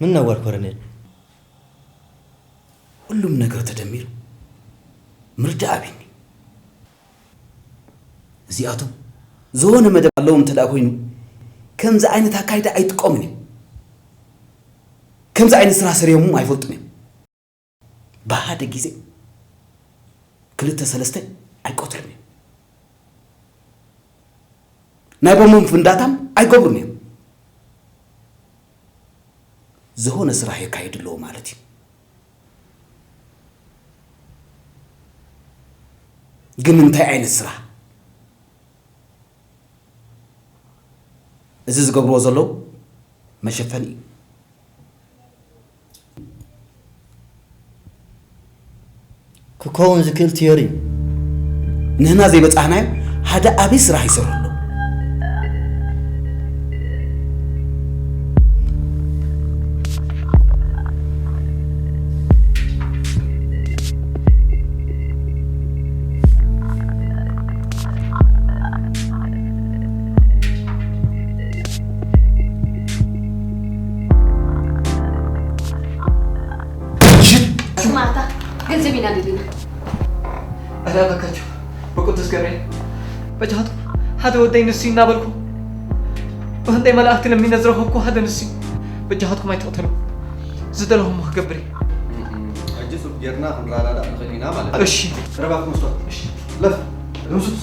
እነዋል ኮረኔል። ሁሉም ነገር ተደሚሩ ምርዳእ ኣብኒ። እዚኣቶም ዝኾነ መደብ ኣለዎም እንተ ደኣ ኮይኑ፣ ከምዚ ዓይነት ኣካይዳ ኣይጥቀሙን እዮም። ከምዚ ዓይነት ስራሕ ሰሪሆም እውን ኣይፈልጡን እዮም። ብሓደ ግዜ ክልተ ሰለስተ ኣይቆትሉን እዮም። ናይ ቦምቦም ፍንዳታም ኣይገብሩን እዮም። ዝኾነ ስራሕ የካይዱ ኣለዉ ማለት እዩ። ግን እንታይ ዓይነት ስራሕ? እዚ ዝገብርዎ ዘለዉ መሸፈኒ እዩ። ክኸውን ዝክእል ቲዮሪ እዩ። ንህና ዘይበጻሕናዮ ሓደ ዓብዪ ስራሕ ይሰርሑ ኣለዉ። ሽት! ስማዕታ፣ ገንዘብ ኢና ደሊና። ኣረ እባካችሁ፣ በቅዱስ ገብርኤል፣ በጃኻትኩም፣ ሓደ ወደይ ንሱ እናበልኩ፣ ብክንደይ መላእኽቲ ለሚነ ዝረኸብኩ ሓደ ንሱ። በጃኻትኩም ኣይትቕተሉ። ዝደለኹሞ ክገብር እየ። ሕጂ ሱቅ ጌርና ክንረዳዳእ ንኽእል ኢና ማለት እዩ። እሺ። ረባኩም ስቶ። እሺ። ለፍ። ደምሱስ።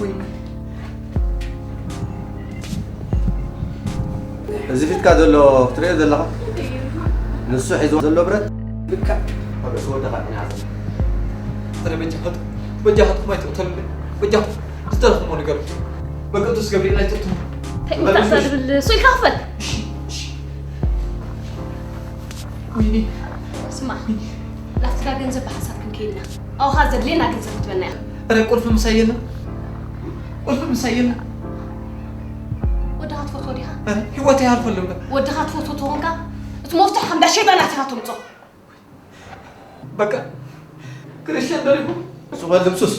ወይኔ። እዚ ፊትካ ዘሎ ክትሪኦ ዘለኻ፣ ንሱ ሒዝዎ ዘሎ ብረት ልክዕ ኣብ ርእሲ ወድኻ ኢና ዝሓዘና። ኣረ በጃኻትኩም፣ በጃኻትኩም ኣይትቕተሉለይ። በጃኹም ዝተረኽሞ ንገሩ። በቅዱስ ገብርኤል ኣይትቕትሉ። እንታይ ምታእሳ ዝብል እሱ ኢልካ ክፈል። እሺ፣ እሺ። ወይኔ። ስማ፣ ናብቲ ዳ ገንዘብ ብሓሳብ ክንከይድ ኢና። ኣብኻ ዘድልየና ገንዘብ ክትበና ኢኻ። ኣረ ቁልፊ ምሳይ የለን። ቁልፊ ምሳይ የለን። ወድኻ ትፈትዎ ዲኻ? ኣረ ህይወተይ ይሃልፈሉ እምበር። ወድኻ ትፈትዎ ተኾንካ፣ እቲ መፍትሕ ከም ዳ ሸይጣናት ኢኻ ተምጾ። በቃ፣ ክርስቲያን ደሪኹ። ሱቕ በል ድምሱስ፣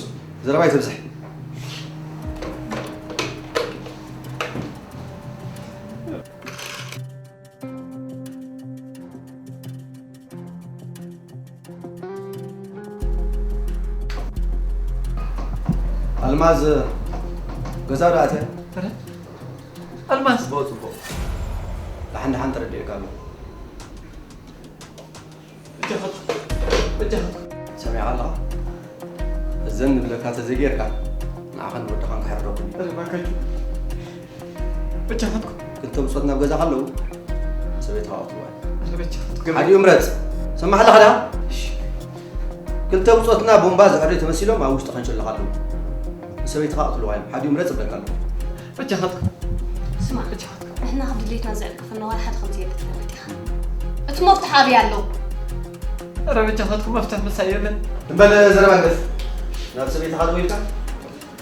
ዘረባ ኣይተብዝሕ። ኣልማዝ ገዛ ዶ ኣትያ? ኣረ፣ ኣልማዝ። ጽቡቕ፣ ጽቡቕ። ደሓን ደሓን ተረዲእካ ኣሎ። በጃኻትኩም፣ በጃኻትኩም። ሰሚዕካ ኣለኻ? እዘን ንብለካ ተዘይጌርካ፣ ንዓኻን ወድኻን ክሕርደኩም እዩ። ኣረ፣ እባካችሁ። በጃኻትኩም። ክልተ ብጾት ናብ ገዛ ከለዉ፣ ሰበይትኻ ቅትልዋ። ኣረ፣ በጃኻትኩም። ሓዲኡ ምረጽ። ሰማዕ ኣለኻ ዳ? እሺ። ክልተ ብጾትና ቦምባ ዘዕሪ ተመሲሎም ኣብ ውሽጢ ከንሸልኻ ኣለዉ። ንሰበይትኻ ቅትልዋ እዮም። ሓዲኡ ምረጽ እብለካ ኣለኹ። በጃኻትኩም። ስማዕ፣ በጃኻትኩም። ንሕና ካብ ድሌትና ዘዕቅፈና ዋላ ሓደ ከም ዘየለ ትፈልጥ ኢኻ። እቲ መፍትሕ ኣበይ ኣሎ? ኧረ በጃኻትኩም መፍትሕ ምሳይ የለን። እምበል ዘረባ ግደፍ። ናብ ሰበይትኻ ደዊልካ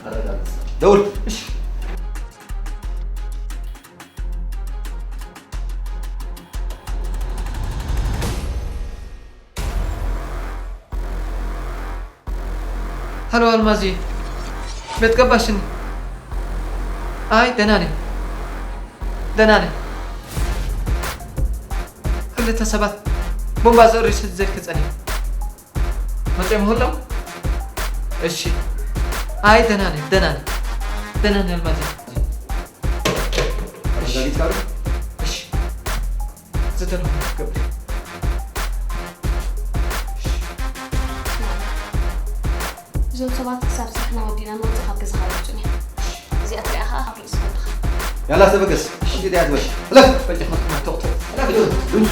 ኣረጋግጽ። ደውል። እሺ። ሃሎ ኣልማዝየ፣ ቤት ገባሽኒ? ኣይ ደህና ነኝ፣ ደህና ነኝ። ክልተ ሰባት ቦምባ ዘእርዩ ስለ ዘልክ ጸኒሑ መጺኦም ይህለው? እሺ። ኣይ ደህና ነኝ፣ ደህና ነኝ፣ ደህና ነኝ ኣልማዝየ። ኣረጋጊጽካ ዶ? እሺ። ዝደለኹም ክትገብር። እዞም ሰባት ክሳብ ስራሕና ወዲእና ንወጽእ ካብ ገዛኻ ኣይወጹን እዮም። እዚኣ ትሪኣ ኸኣ ኣብ ርእሲ ወድኻ። ያላ ተበገስ። ሽንቂ እያ ትበል። እለፍ። በጃ መጥቶ። እለፍ።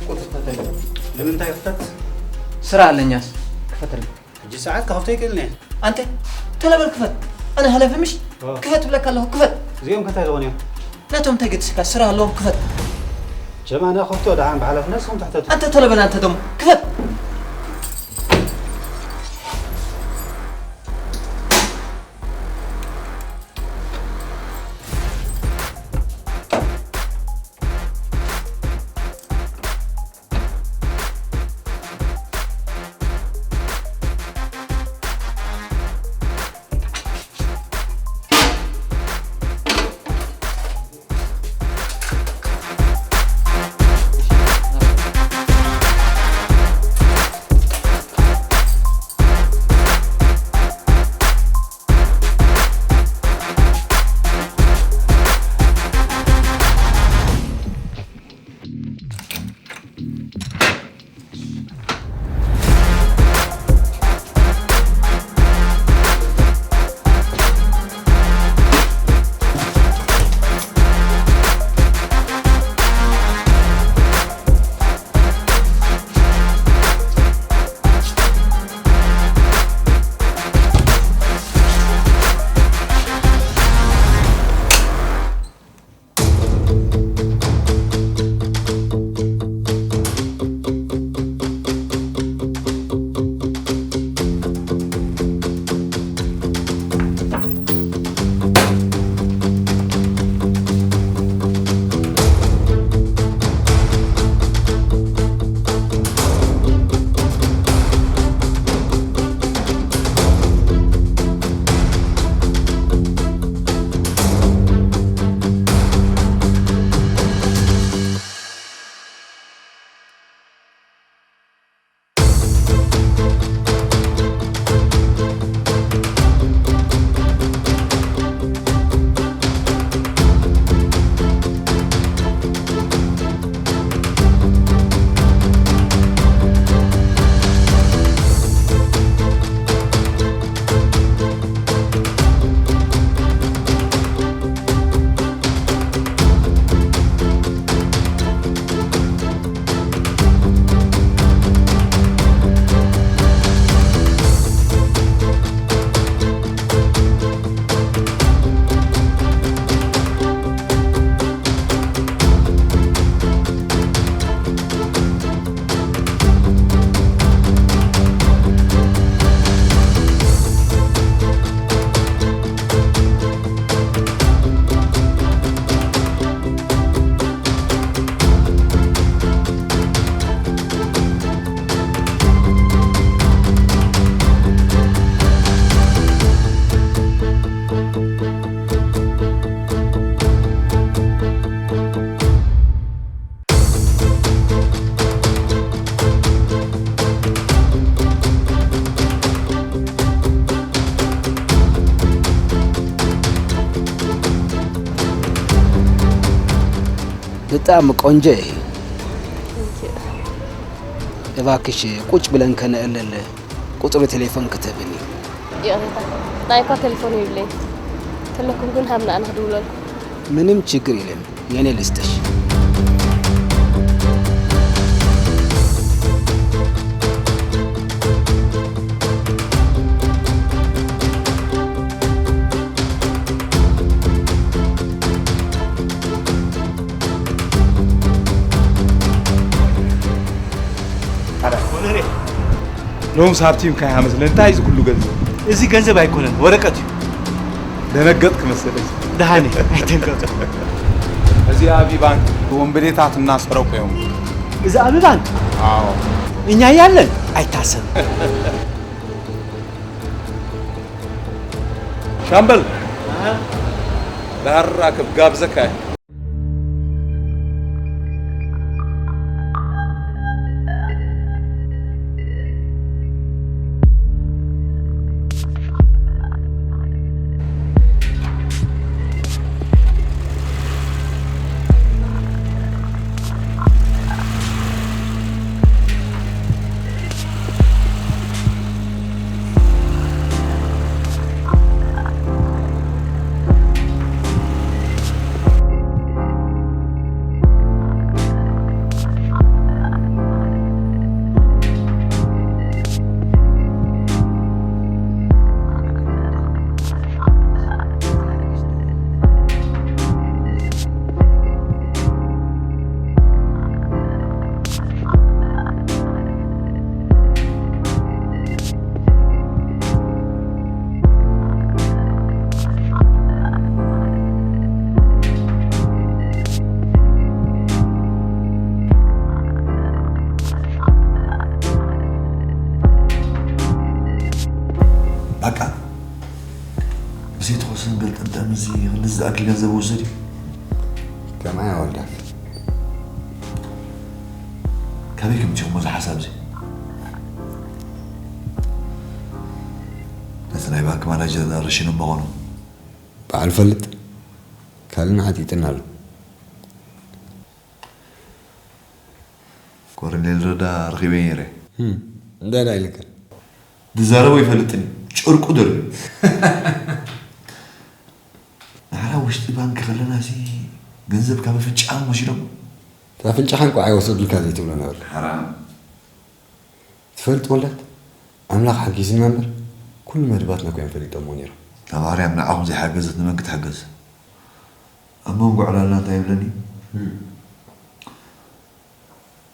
ቁጥር ተተለ ንምንታይ ክፈት? ስራ ኣለኛስ ክፈተልኝ። ሕጂ ሰዓት ከኸፍቶ ይክእልኒ። ኣንተ ተለበል ክፈት። ኣነ ሃለፊ ምሽ? ኦ። ክፈት ብለካ ኣለኹ፣ ክፈት። እዚኦም ከ እንታይ ዝኾኑ እዮም? ነቶም እንታይ ገድስካ? ስራ ኣለዎም፣ ክፈት። ጀማና ከፍቶ ደሓን ብሓላፍነት ንስኹም ትሕተቱ። ኣንተ ተለበል፣ ኣንተ ደሞ ክፈት። ብጣዕሚ ቆንጆ እዩ። እባክሽ ቁጭ ብለን ከነእልል ቁጽሪ ቴሌፎን ክትህብኒ። ይቕሬታ፣ ናይ እኳ ቴሌፎን የብለይ። ተለኩም ግን ሃብና ኣነ ክድውለልኩም። ምንም ችግር የለም፣ የኔ ልስጥሽ። ሎምስ ሃብቲምካ ኢኻ መስለኒ። እንታይ እዚ ኩሉ ገንዘብ? እዚ ገንዘብ ኣይኮነን፣ ወረቀት እዩ። ደነገጥክ መሰለኝ። ደሃነ፣ ኣይተንቀጽ። እዚ ኣቢ ባንክ ወንበዴታት እናሰረቁ እዮም። እዚ ኣቢ ባንክ? አዎ። እኛ እያለን አይታሰብም። ሻምበል፣ ዳራ ክጋብዘካ። ገልጠምጠም እዚ ክንድዚ ዝኣክል ገንዘብ ወሰድ እዩ። ከማይ ኣወልዳት። ካበይ ከምፅኹሞ እዚ ሓሳብ እዚ? ነቲ ናይ ባንክ ማናጀር ረሽኖም መኾኑ። በዓል ፈልጥ ካልእ ንዓጢጥና ኣሎ። ኮረኔል ረዳ ረኺበ ነይረ። ህም፣ እንታይ ደኣ ኢልካ? ዝዛረቦ ይፈልጥን እዩ። ጨርቁ ደርብዩ። ንሕና ውሽጢ ባንክ ከለና ሲ ገንዘብ ካብ ኣፍንጫ ወሲዶም። እታ ኣፍንጫኻ እንኳ ኣይወሰዱልካ ዘይትብሎ ነበር። ሓራም። ትፈልጥ ወልዳት፣ ኣምላኽ ሓጊዝና እምበር፣ ኩሉ መደባትና እኮ እዮም ፈሊጦሞ ነይሮም። ኣብ ኣርያም ንዓኹም ዘይሓገዘት ንመን ክትሕግዝ? ኣብ መንጎ ዕላልና እንታይ ይብለኒ?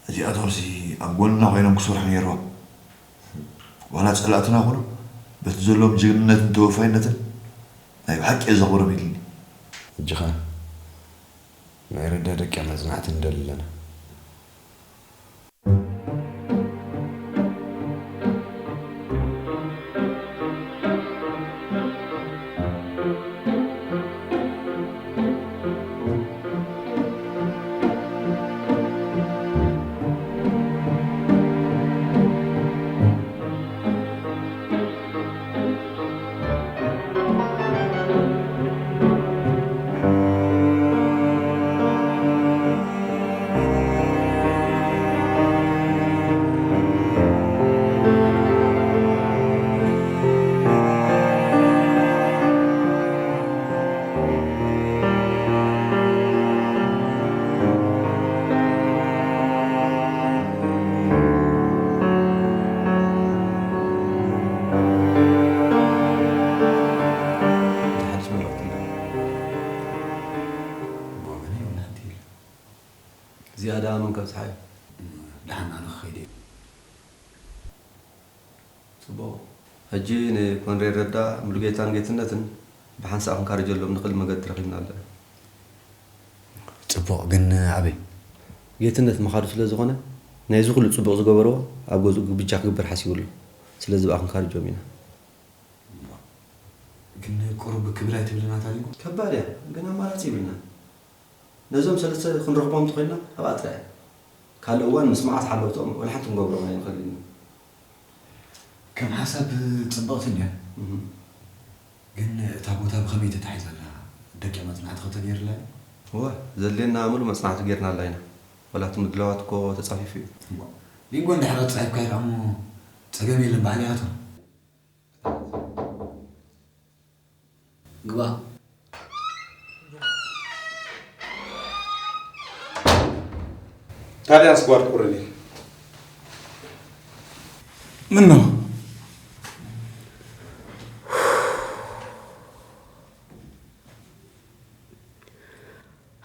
እዚኣቶምሲ ኣብ ጎንና ኮይኖም ክሰርሑ ነይርዎም። ዋላ ጸላእትና ኮኑ፣ በቲ ዘለዎም ጅግንነትን ተወፋይነትን ናይ ብሓቂ እየ ዘኽብሮም ኢልኒ። ሕጂ ኸኣ ናይ ረዳ ደቂ መጽናዕቲ ንደሊ ኣለና። ሓድሽ መልእኽቲ ኣለኒ። ብወገነይ እውን ሓንቲ ኢለ። እዚኣ ደኣ መን ከብጽሓ እዩ? ደሓን ኣነ ክኸይድ እየ። ጽቡቕ። ሕጂ ንኮንሬድ ረዳ፣ ሙሉጌታን ጌትነትን ብሓንሳእ ክንካርጀሎም ንኽእል መገዲ ረኺብና ኣለና። ጽቡቕ፣ ግን ኣበይ? ጌትነት ምኻዱ ስለ ዝኾነ፣ ናይዚ ኩሉ ጽቡቕ ዝገበርዎ ኣብ ገዝኡ ግብጃ ክግበር ሓሲቡ ኣሎ። ስለዚ ብኣ ክንካርጆም ኢና። ግን ቁሩብ ክብድ ኣይትብልን ኣታ ሊንጎ? ከባድ እያ፣ ግን ኣማራጺ የብልናን። ነዞም ሰለስተ ክንረኽቦም እንተኾይንና ኣብኣ ጥራይ እያ። ካልእ እዋን ምስ መዓት ሓለውትኦም ወላ ሓንቲ ክንገብሮም ኣይንኽእልን ኢና። ከም ሓሳብ ጽብቕቲ እንድያ። እህ። ግን እታ ቦታ ብኸመይ ተታሒዛ ኣላ? ደቂ መጽናዕቲ ከተገይርላ እዩ? እወ፣ ዘድልየና ምሉእ መጽናዕቲ ጌርናላ ኢና። ዋላ እቲ ምድላዋት እኮ ተጻፊፉ እዩ። እሞ ሊንጎ እንድሕር ኣጻሒፍካዮ ደኣ እሞ ጸገም የለን፣ ባዕለይ ኣቶ። ግባ። ታዲያስ ጓድ ኮሎኔል፣ ምን ነው?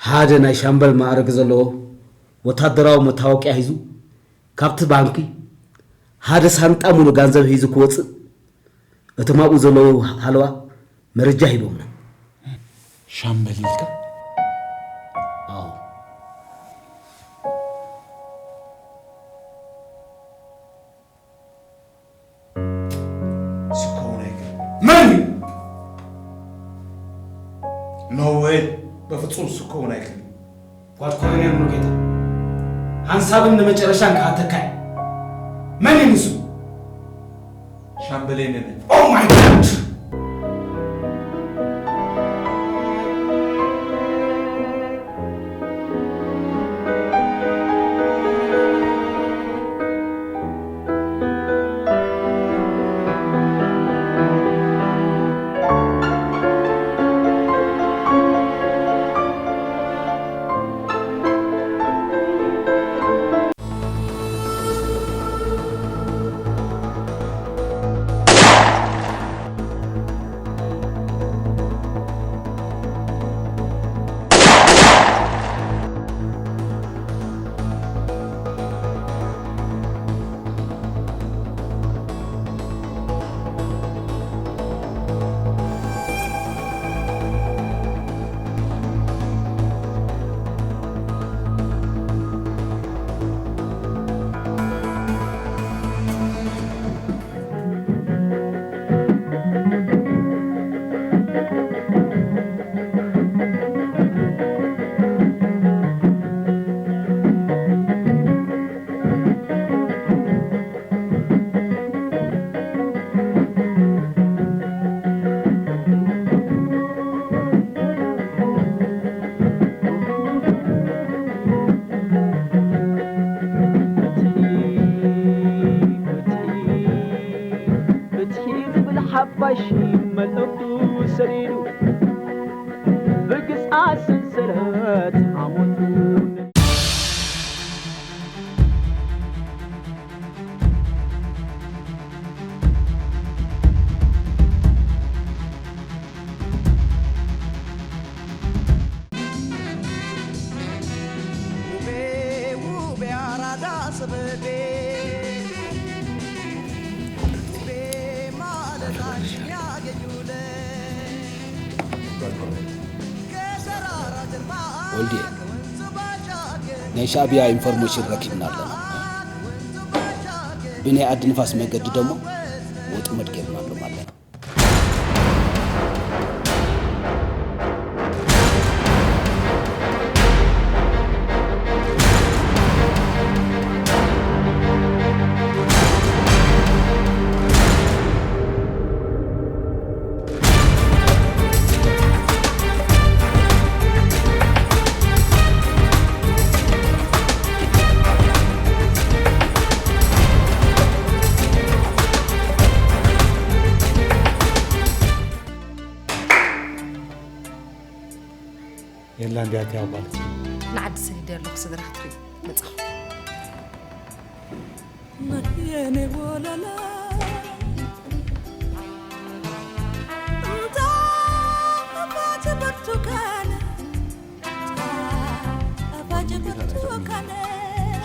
ሓደ ናይ ሻምበል ማዕረግ ዘለዎ ወታደራዊ መታወቅያ ሒዙ ካብቲ ባንኪ ሓደ ሳንጣ ሙሉ ጋንዘብ ሒዙ ክወጽእ እቶም ኣብኡ ዘለዉ ሃለዋ መረጃ ሂቦምና። ሻምበል ኢልካ? ኣዎ። ስኮውን ኣይክእል። መን እዩ? ኖ ዌይ፣ በፍጹም ስኮውን ኣይክእል። ጓድ ኮሎኔል ሙሉጌታ፣ ሓንሳብን ንመጨረሻን ክሓተካ እየ። መን እዩ ንሱ? ሻምበለይ ነነ። ኦ ማይ ጋድ! ኣሽ መልእኽቱ ሰዲዱ ብግዝኣት ሰንሰለት ሓሞቱ ወልድየ፣ ናይ ሻዕብያ ኢንፎርሜሽን ረኪብና ኣለና። ብናይ ዓዲ ንፋስ መገዲ ደሞ ወጥመድ ጌርናሎም ኣለና። የላ እንዲያት ያውቃል። ንዓዲ ሰዲደ ኣለኹ ስድራ ክትርኢ መጻኹ።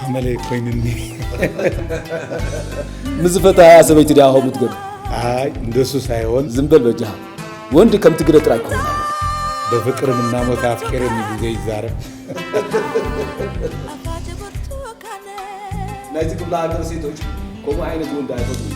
ኣመለይ ኮይንኒ ምዝፈታያ ሰበይቲ ዲያ ከምኡ ትገብር? ኣይ እንደሱ ሳይሆን ዝም በል በጃኻ። ወንድ ከም ትግረ ጥራይ ክኸውን ኣለዎ። በፍቅር ምናሞት ኣፍቂረኒ ብዘይ ይዛረብ። ናይዚ ክፍለ ሃገር ሴቶች ከምኡ ዓይነት ወንድ ኣይፈትዉ።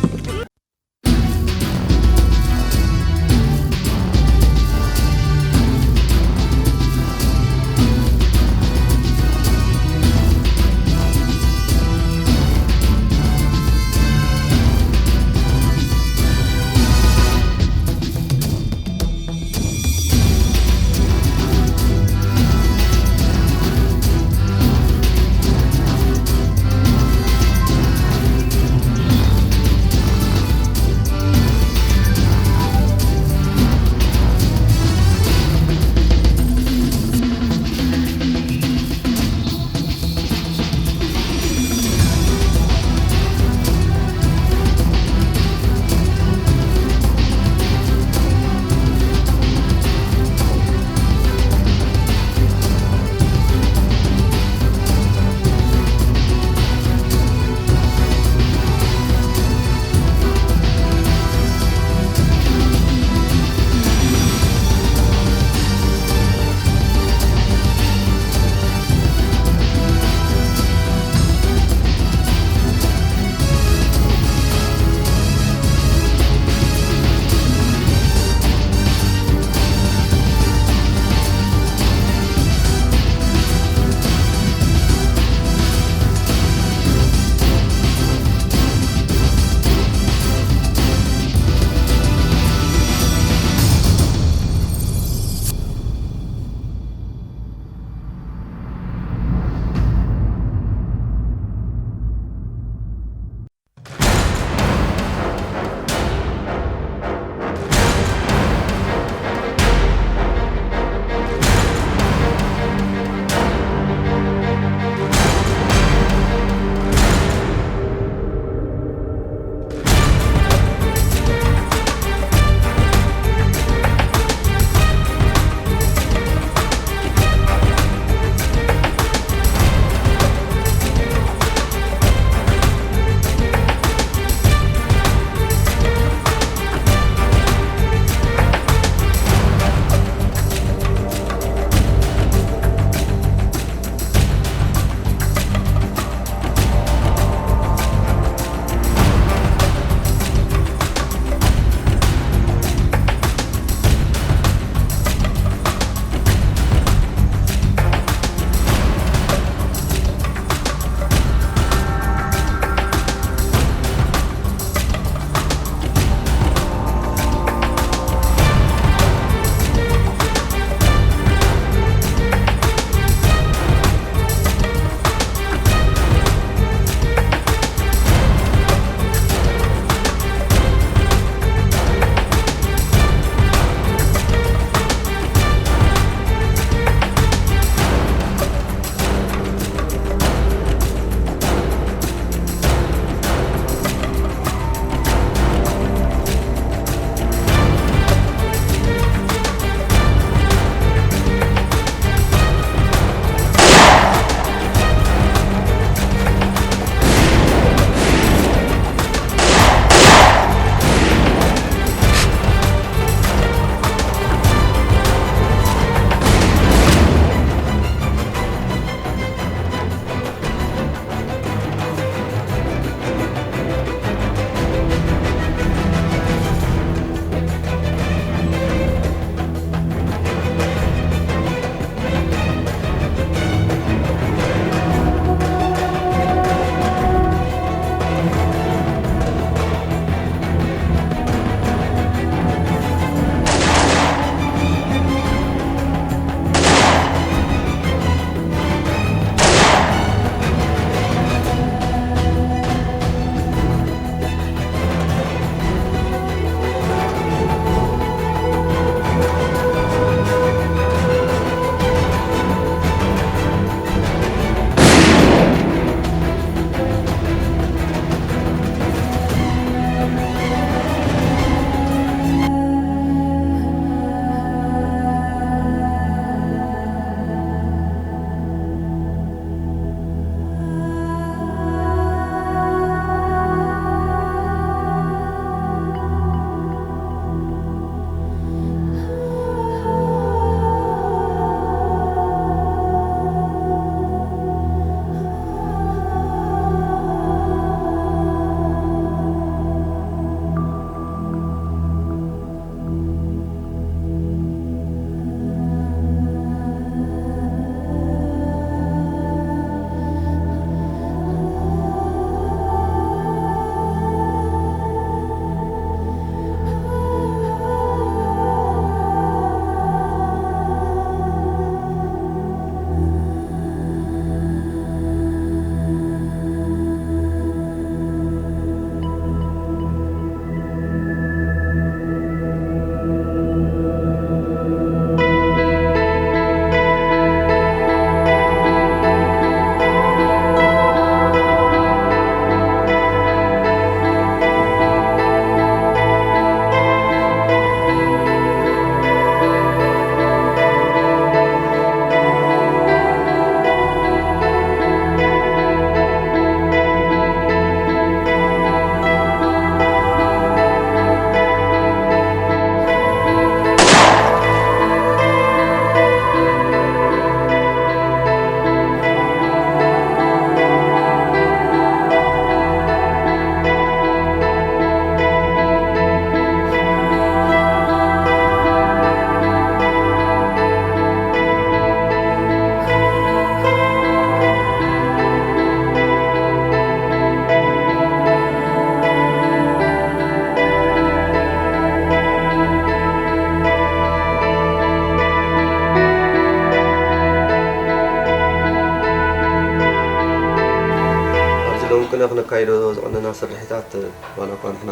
ቅነ ክነካይዶ ዝቐነና ስርሒታት ዋላ እኳ ንሕና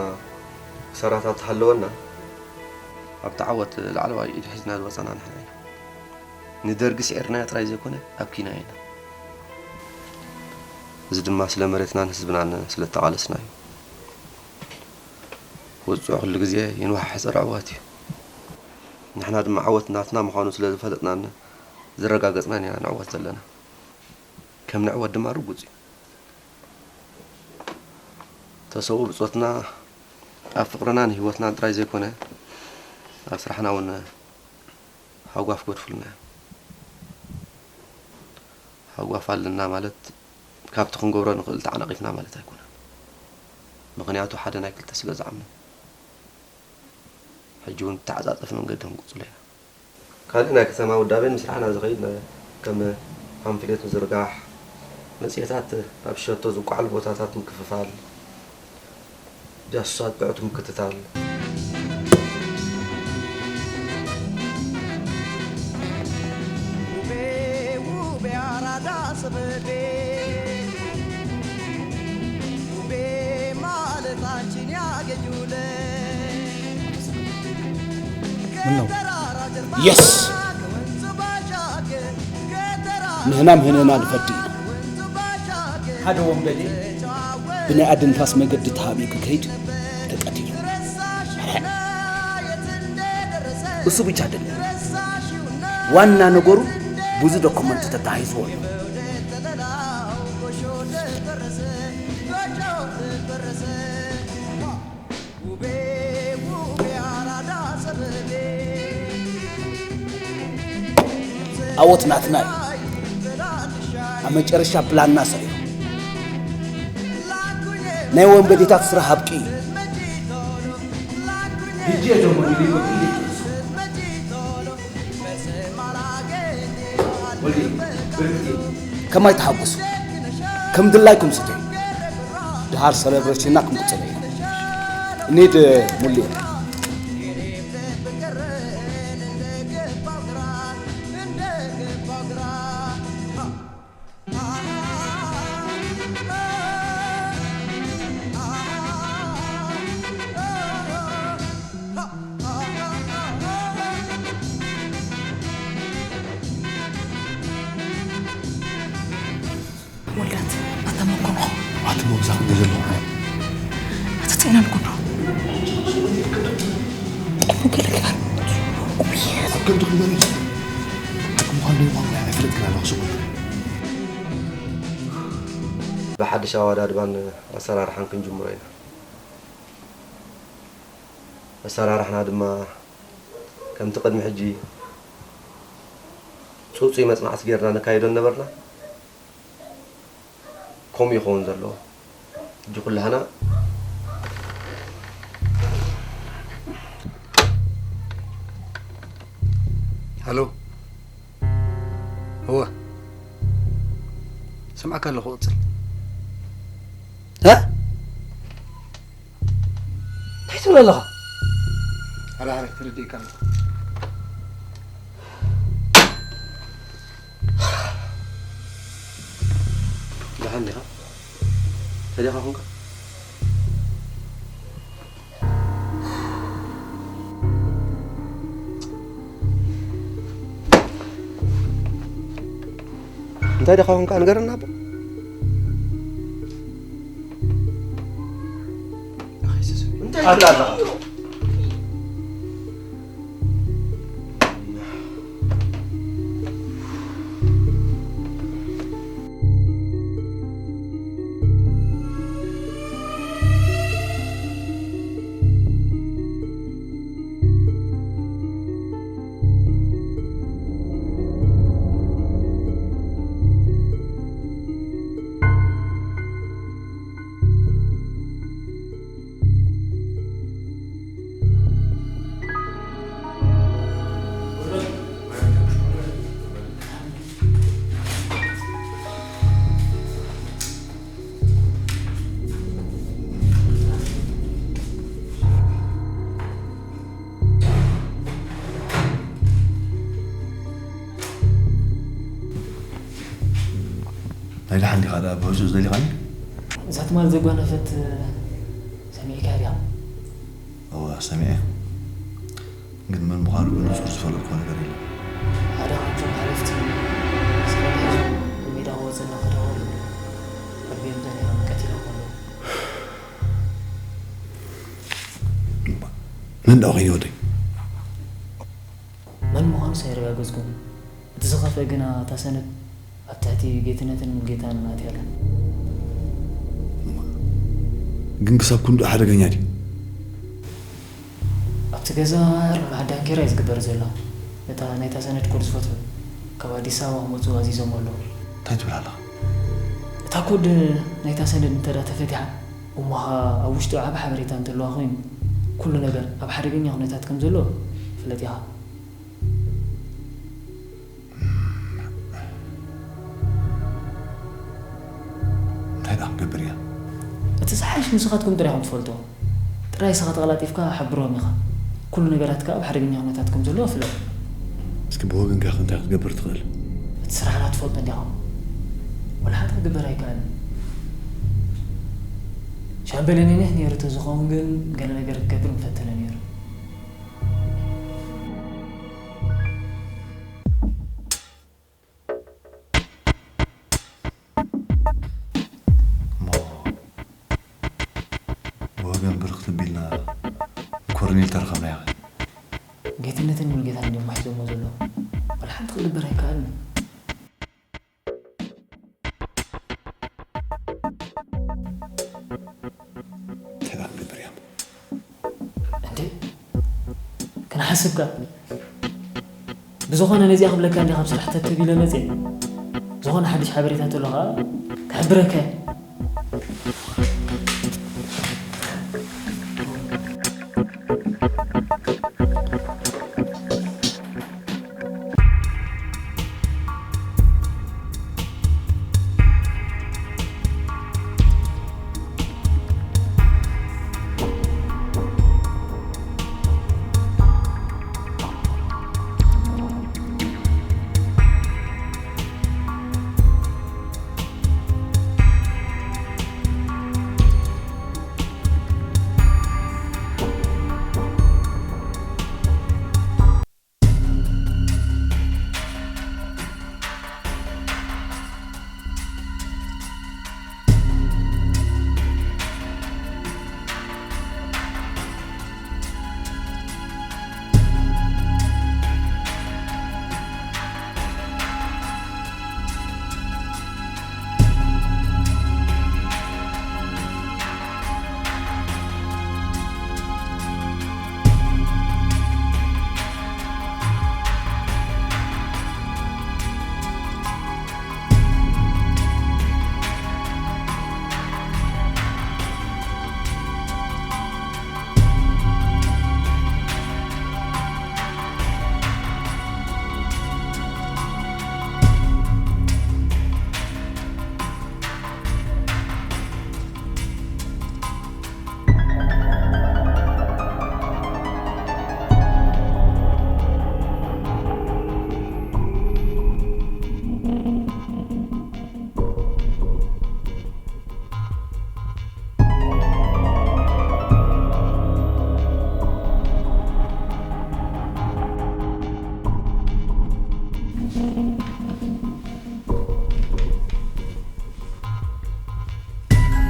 ክሳራታት ተሃለወና፣ ኣብቲ ዓወት ላዕለዋይ ኢድ ሒዝና ዝወፀና ንሕና ኢና። ንደርጊ ስዒርናዮ ጥራይ ዘይኮነ ኣብኪናዮ ኢና። እዚ ድማ ስለ መሬትናን ህዝብናን ስለ እተቓለስና እዩ። ውፅዕ ኩሉ ግዜ ይንዋሓሕ ፀረ ዕዋት እዩ። ንሕና ድማ ዓወት ናትና ምዃኑ ስለ ዝፈለጥናን ዘረጋገፅናን ኢና ንዕወት ዘለና። ከም ንዕወት ድማ ርጉፅ እዩ። ተሰው ብጾትና ኣብ ፍቕርናን ህይወትናን ጥራይ ዘይኮነ ኣብ ስራሕና እውን ሃጓፍ ገድፉልና እዮም። ሃጓፍ ኣለና ማለት ካብቲ ክንገብሮ ንኽእል ተዓናቒፍና ማለት ኣይኮነን። ምኽንያቱ ሓደ ናይ ክልተ ስለ ዝኣምን ሕጂ እውን ብተዓጻጸፊ መንገዲ ክንቅጽሎ ኢና። ካልእ ናይ ከተማ ውዳቤ ምስራሕና ዝኸይድ ነበረ። ከም ፓምፍሌት ምዝርጋሕ፣ መጽሔታት ኣብ ሸቶ ዝቋዓሉ ቦታታት ምክፍፋል፣ ጃሱሳት ጥዑት ምክትታል። ውቤ ውቤ ኣራዳ ሰበቤ ውቤ ማለት አንቺን ያገኙለ ምነው? የስ! ንህና ምህንና ንፈዲ ኢና። ሓደ ወንበዴ ብናይ ኣደንፋስ መገዲ ተሃቢኡ ክከይድ ተቀቲሉ። እሱ ብቻ አይደለም። ዋና ነገሩ ብዙ ዶክመንት ተታሂዝዎ ነው። ዓወት ናትና እዩ። ኣብ መጨረሻ ፕላንና ሰሪሑ። ናይ ወንበዴታት ስራሕ ኣብቂ እዩ። ሕጂ እየ ጀመሩ ኢሉ ይወዱ ኢሉ ይጥንሱ። ወዲ ብርክቲ ከማይ ተሓጉሱ። ከም ድላይኩም ስተዩ። ድሃር ሰለብሬሽንና ክንቅጽሎ ኢና። እንሂድ ሙሌ። ወልዳት ኣታ መኮንኹ ኣቲ መብዛኽ ዘለኹ ኣታ ጸይና ንኩኖ ቁም ገለ ግበር። ኣብ ክንዲ ክንበል ምዃን ዶ ይቋንቋ ኣይፈልጥ ግን ኣለኹ ስቑል። ብሓድሽ ኣወዳድባን ኣሰራርሓን ክንጅምሮ ኢና። ኣሰራርሓና ድማ ከምቲ ቅድሚ ሕጂ ጽጹይ መጽናዕቲ ጌርና ነካይዶ ነበርና። ከምኡ ይኸውን ዘለዎ። ሕጂ ኩላህና ሃሎ። እወ። ስምዓካ ኣለኹ፣ ቀጽል። እ? እንታይ ትብል ኣለኻ? ሃረ ሃረ፣ ተረዲእካ ኣለኹ። ደሓን ዲኻ? እንታይ ዲኻ ኾንካ? እንታይ ዲኻ ኾንካ? ንገረና ኣቦ። እንታይ ትብል ኣለኻ? ናይ ደሓን ዲኻ ደኣ ብህጹጽ ደሊኻኒ? እዛ ትማል ዘጓነፈት ሰሚዕካ ዲኻ? እወ፣ ሰሚዐ። ግን መን ምዃኑ ብንጹር ዝፈለጥኩዎ ነገር የለን። ሓደ ካብቶም ሓለፍቲ ስለ ሒዙ ንሜዳ ክወጽእ እናኸደ ከሎ፣ ኣብ ልዕሊኦም ዘኒሖም ቀቲሎሞ ኣለዉ። መን ደኣ ኮይኑ ወደይ? መን ምዃኑስ ኣየረጋገጽኩን። እቲ ዝኸፍአ ግና እታ ሰነድ ኣብ ትሕቲ ጌትነትን ሙሉጌታን ኣትያ ኣላ። ግን ክሳብ ክንድኡ ሓደገኛ ድዩ? ኣብቲ ገዛ ኣርባዕተ ዳንኬራ እዩ ዝግበር ዘሎ። እታ ናይታ ሰነድ ኮድ ዝፈትሑ ካብ ኣዲስ ኣበባ ክመጹ ኣዚዞም ኣለዉ። እንታይ ትብል ኣለኻ? እታ ኮድ ናይታ ሰነድ እንተ ደኣ ተፈቲሓ፣ እሞ ኸኣ ኣብ ውሽጡ ዓቢ ሓበሬታ እንተለዋ ኮይኑ፣ ኩሉ ነገር ኣብ ሓደገኛ ኩነታት ከም ዘሎ ፍለጥ ኢኻ። እንታይ ደኣ ክገብር እያ? እቲ ዝሓይሽ ንስኻትኩም ጥራይ ኢኹም ትፈልጥዎ። ጥራይ ንስኻ ተቐላጢፍካ ሓብሮም ኢኻ። ኩሉ ነገራት ከኣ ኣብ ሓደገኛ ኩነታት ከም ዘሎ ፍለጥ። እስኪ ብወገንካ እንታይ ክትገብር ትኽእል? እቲ ስራሕና ትፈልጦ እንዲኻ። ወላ ሓንቲ ክግበር ኣይከኣልን። ሻምበል የኔነህ ነይሩ ተዝኸውን ግን ገለ ነገር ክገብር ምፈተነ ነይሩ። እሞ ብወገን ብርክቲ ቢልና ኮርኔል ተረኸብናዮ። ጌትነትን ሙሉጌታን እዮም ሒዞሞ ዘለዉ። ወላ ሓንቲ ክግበር ኣይከኣልን። እንታይ ደኣ ክገብር እያ? እንዴ፣ ክንሓስብ ከኣ። ብዝኾነ ነዚኣ ክብለካ እንዲኻ ካብ ስራሕ ተተብ ኢለ መጽየ። ዝኾነ ሓድሽ ሓበሬታ እንተሎ ከኣ ክሕብረካ እየ።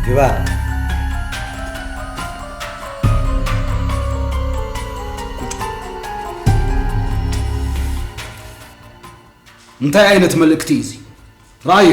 ግባ። እንታይ ዓይነት መልእክቲ እዩ እዚ? ራእዩ።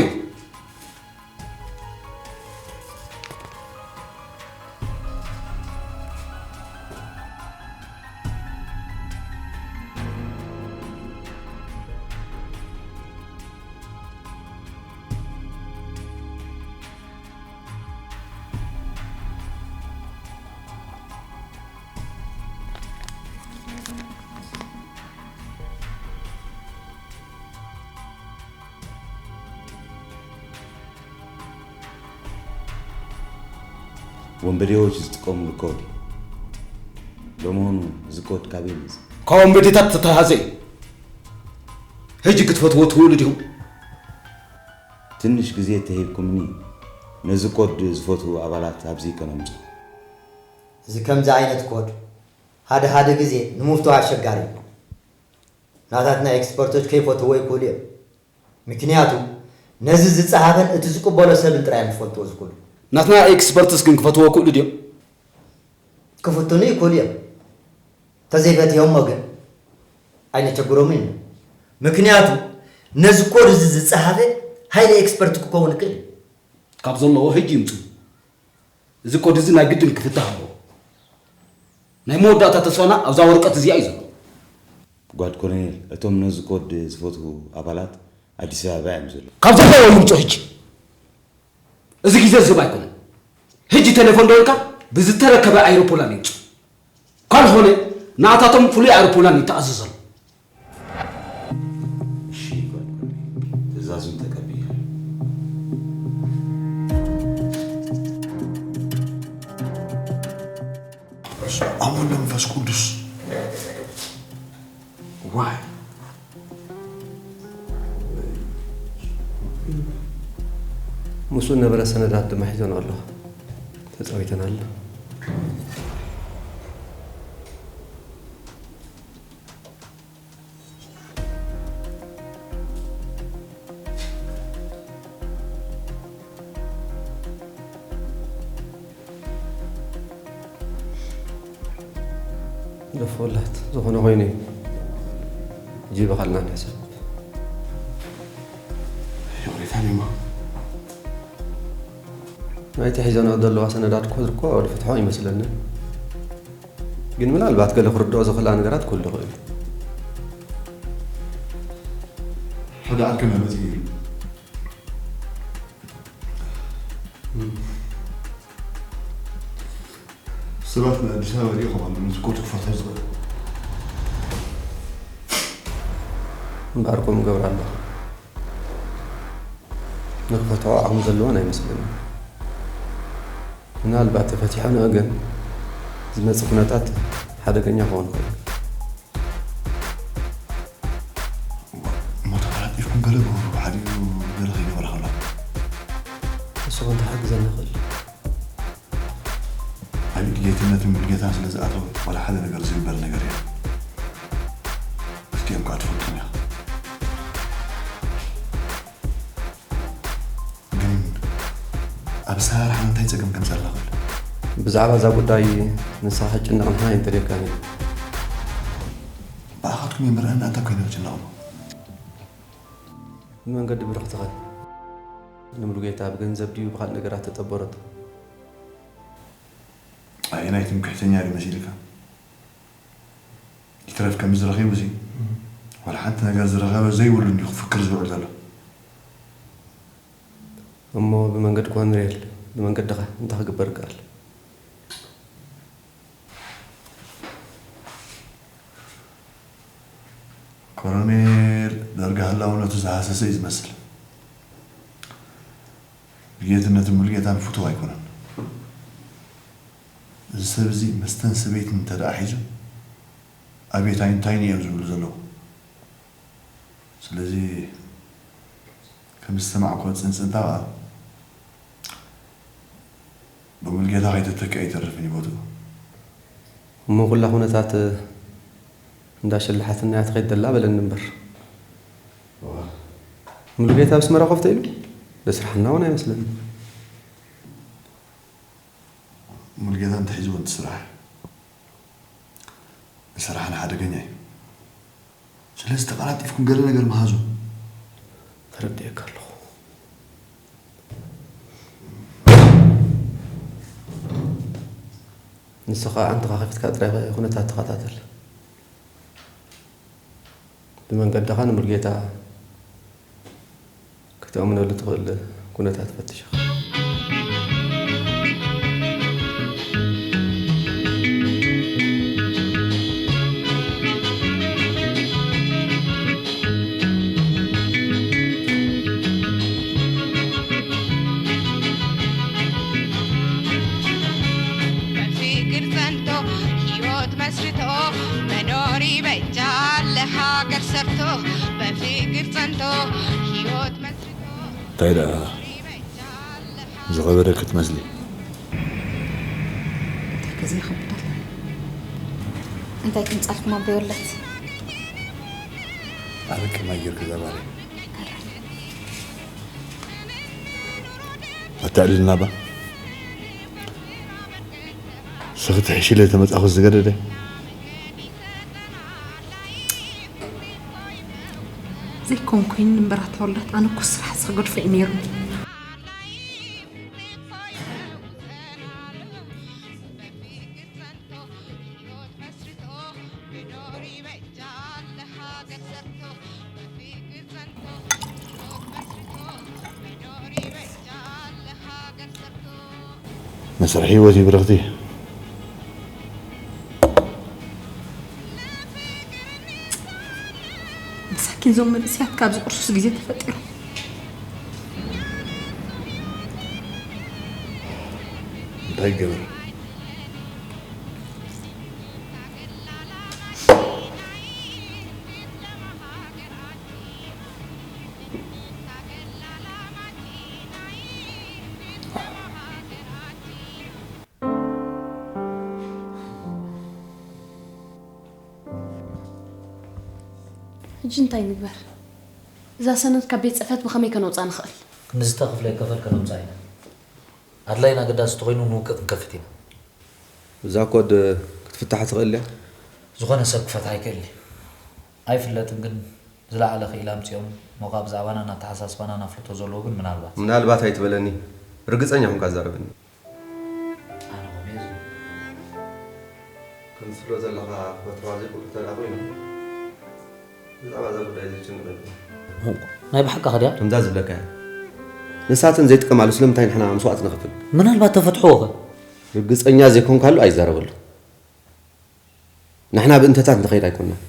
ወንበዴዎች ዝጥቀሙሉ ኮድ እዩ። ለመሆኑ እዚ ኮድ ካበይ መጽእ? ካብ ወንበዴታት ዝተታሃዘ እዩ። ሕጂ ክትፈትዎ ትኽእሉ ዲኹም? ትንሽ ግዜ ተሂብኩምኒ ነዚ ኮድ ዝፈትዉ ኣባላት ኣብዚ ከነምጽኡ። እዚ ከምዚ ዓይነት ኮድ ሓደ ሓደ ግዜ ንምፍትሑ ኣሸጋሪ እዩ። ናታትና ኤክስፐርቶች ከይፈትዎ ይክእሉ እዮም። ምክንያቱ ነዚ ዝጸሃፈን እቲ ዝቅበሎ ሰብን ጥራይ እዮም ዝፈልጥዎ ዝክእሉ። ናትና ኤክስፐርትስ ግን ክፈትዎ ክእሉ ድዮም? ክፍትኑ ይክእሉ እዮም። ተዘይፈትዮሞ ግን ኣይነቸግሮምን ኢና። ምክንያቱ ነዚ ኮድ እዚ ዝጸሃፈ ሃይሊ ኤክስፐርት ክኸውን ይክእል እዩ። ካብ ዘለዎ ሕጂ ይምጹ። እዚ ኮድ እዚ ናይ ግድን ክፍታሕ ኣለዎ። ናይ መወዳእታ ተስፋና ኣብዛ ወረቀት እዚኣ እዩ ዘሎ። ጓድ ኮሎኔል፣ እቶም ነዚ ኮድ ዝፈትዉ ኣባላት ኣዲስ ኣበባ እዮም ዘለዉ። ካብ ዘለዎ ይምጹ ሕጂ። እዚ ግዜ ዝህብ ኣይኮነን። ሕጂ ቴሌፎን ደወልካ ብዝተረከበ ኣይሮፕላን ይምጹ። ካልሆነ ንኣታቶም ፍሉይ ኣይሮፕላን ይተኣዘዘሉ። እሺ ጓድ ኮሎኔል፣ ትእዛዙን ተቀብያለሁ። በስመ አብ ወወልድ ወመንፈስ ቅዱስ። ዋይ። ምስኡ ዝነበረ ሰነዳት ድማ ሒዘን ኣሎ። ተጻዊተናል። ደፎላት ዝኾነ ኮይኑ እዩ። ጂቢ ካልናን ሕሰብ። ይቕሬታ ኒማ። ናይቲ ሒዘንኦ ዘለዋ ሰነዳት እኮ ዝርኮ ዝፍትሖ ይመስለኒ። ግን ምናልባት ገለ ክርድኦ ዝኽእላ ነገራት ክህሉ ይኽእል። ሓደ ዓርከና መጺኡ እዩ። ሰባት ንኣዲስ ኣበባ ሪኢኹም ኣለዉ፣ ነዚ ኮድ ክፈትሖ ዝኽእል። እምበኣር ከምኡ ገብር ኣለኹ። ንክፈትሖ ዓቕሚ ዘለወን ኣይመስለንን። ምናልባት ተፈቲሖንኦ ግን ዝመጽእ ኩነታት ሓደገኛ ክኸውን ይኽእል። እሞ ተቐላጢፍኩም ገለ ግበሩ፣ ብሓዲኡ ገለ ከይገበረ ከሎ። ንስኹም ተሓግዘና ይኽእል። ኣብ ኢድ ጌትነትን ሙሉጌታን ስለ ዝኣተወ ዋላ ሓደ ነገር ዝግበር ነገር የለን። ክልቲኦም ከኣ ትፈልጦም ኢኻ። ግን ኣብ ኣሰራርሓ እንታይ ጸገም ከምጽእ ኣላ ክብል? ብዛዕባ እዛ ጉዳይ ንስኻ ክትጭነቕ ንሕና ኣይንደልየካን ኢና። ብኣኻትኩም እየ ምርኣን ኣንታ ኮይነ ክጭነቕ እሞ። ብመንገዲ ብርኽትኸ ንሙሉጌታ ብገንዘብ ድዩ ብኻልእ ነገራት ተጠበረቶ? ኣየናይ ትምክሕተኛ ድዩ መሲልካ? ይትረፍ ከምዚ ረኺቡ እዚ ዋላ ሓንቲ ነገር ዝረኸበ ዘይብሉ እንዲዩ ክፍክር ዝውዕል ዘሎ። እሞ ብመንገዲ ኮነሬል ብመንገድኻ እንታይ ክግበር ይከኣል? ኮሎኔል ዳርጋ ህላውነቱ ዝሃሰሰ እዩ ዝመስል። ብጌትነትን ሙሉጌታን ፍቱው ኣይኮነን። እዚ ሰብ እዚ መስተን ሰበይትን እንተ ደኣ ሒዙ ኣቤት ኣይንታይን እዮም ዝብሉ ዘለዉ። ስለዚ ከም ዝሰማዕኩዎ ጽንጽንታ ከኣ ብሙሉጌታ ከይተተክአ ኣይተርፍን እዩ ቦትኡ። እሞ ኩላ ኩነታት እንዳሸለሓትና እያ ትኸይድ ዘላ በለኒ እምበር። ሙሉጌታ ኣብ ኣስመራ ኮፍ ተኢሉ? ለስራሕና እውን ኣይመስለኒ። ሙሉጌታ እንተሒዝዎ እቲ ስራሕ ንስራሕና ሓደገኛ እዩ። ስለዚ ተቐላጢፍኩም ገለ ነገር መሃዙ። ተረዲኤካ ኣለኹ። ንስኻ ኣንትኻ ከፊትካ ጥራይ ኩነታት ተኸታተል። ብመንገድኻ ንሙሉጌታ ክትእምነሉ ትኽእል ኩነታት ፈትሽ ኢኻ። በፍቅር ጸንቶ ህይወት መስርቶ መኖር ይበጃል ለሃገር ሰርቶ በፍቅር ጸንቶ ህይወት መስርቶ እንታይ ደኣ መኖር ይበጃል ለሃገር ዝኸበረ ክትመስሊ። እንታይ ከዘይኸብዳል እንታይ ክምፃልኩም ኣቦይ ወለት ኣበቂ ማየር ገዛ ባሪ ኣታዕልልና ባ ሰኽቲ ሕሽለ ተመጻኹ ዝገደደ ዘይኮን ኮይኑ እምበር ኣታ ወለት ኣነ እኮ ስራሕ ዝገድፎ እዩ ነይሩ መስርሒ ህይወት እዩ ብርኽቲ መሳኪን ዞም መንእስያት ካብዚ ቁርሱስ ግዜ ተፈጢሩ እንታይ ይገበር ሕጂ እንታይ ንግበር? እዛ ሰነድ ካብ ቤት ፅሕፈት ብኸመይ ከነውፃ ንኽእል? ክንዲ ዝተኸፍለ ይከፈል ከነውፃ ኢና። ኣድላይን ኣገዳሲ ተኾይኑ ንውግእ ክንከፍት ኢና። እዛ ኮድ ክትፍታሕ ትኽእል እያ? ዝኾነ ሰብ ክፈትሓ ይክእል እዩ። ኣይፍለጥን ግን ዝለዓለ ክኢላ ኣምፂኦም ሞኻ ብዛዕባናን ኣተሓሳስባናን ኣፍልጦ ዘለዎ ግን ምናልባት። ምናልባት ኣይትበለኒ። ርግፀኛ ኹንካ ዛረበኒ። ከምዚ ትብሎ ዘለኻ ክትበትሖ ዘይክእሉ እንተ ደኣ ኮይኑ ብዛዕባ እዛ ጉዳይ እዚ ዝጭነቕ የብለይን። ናይ ብሓቃ ከድያ? ከምዛ ዝብለካ እያ። ንሳተን ዘይጥቀማሉ ስለምንታይ ንሕና መስዋእቲ ንኸፍል? ምናልባት ተፈትሕዎ ኸ? ርግጸኛ ዘይኮንካሉ ኣይዛረበሉ። ንሕና ብእንተታት ንኸይድ ኣይኮንናን።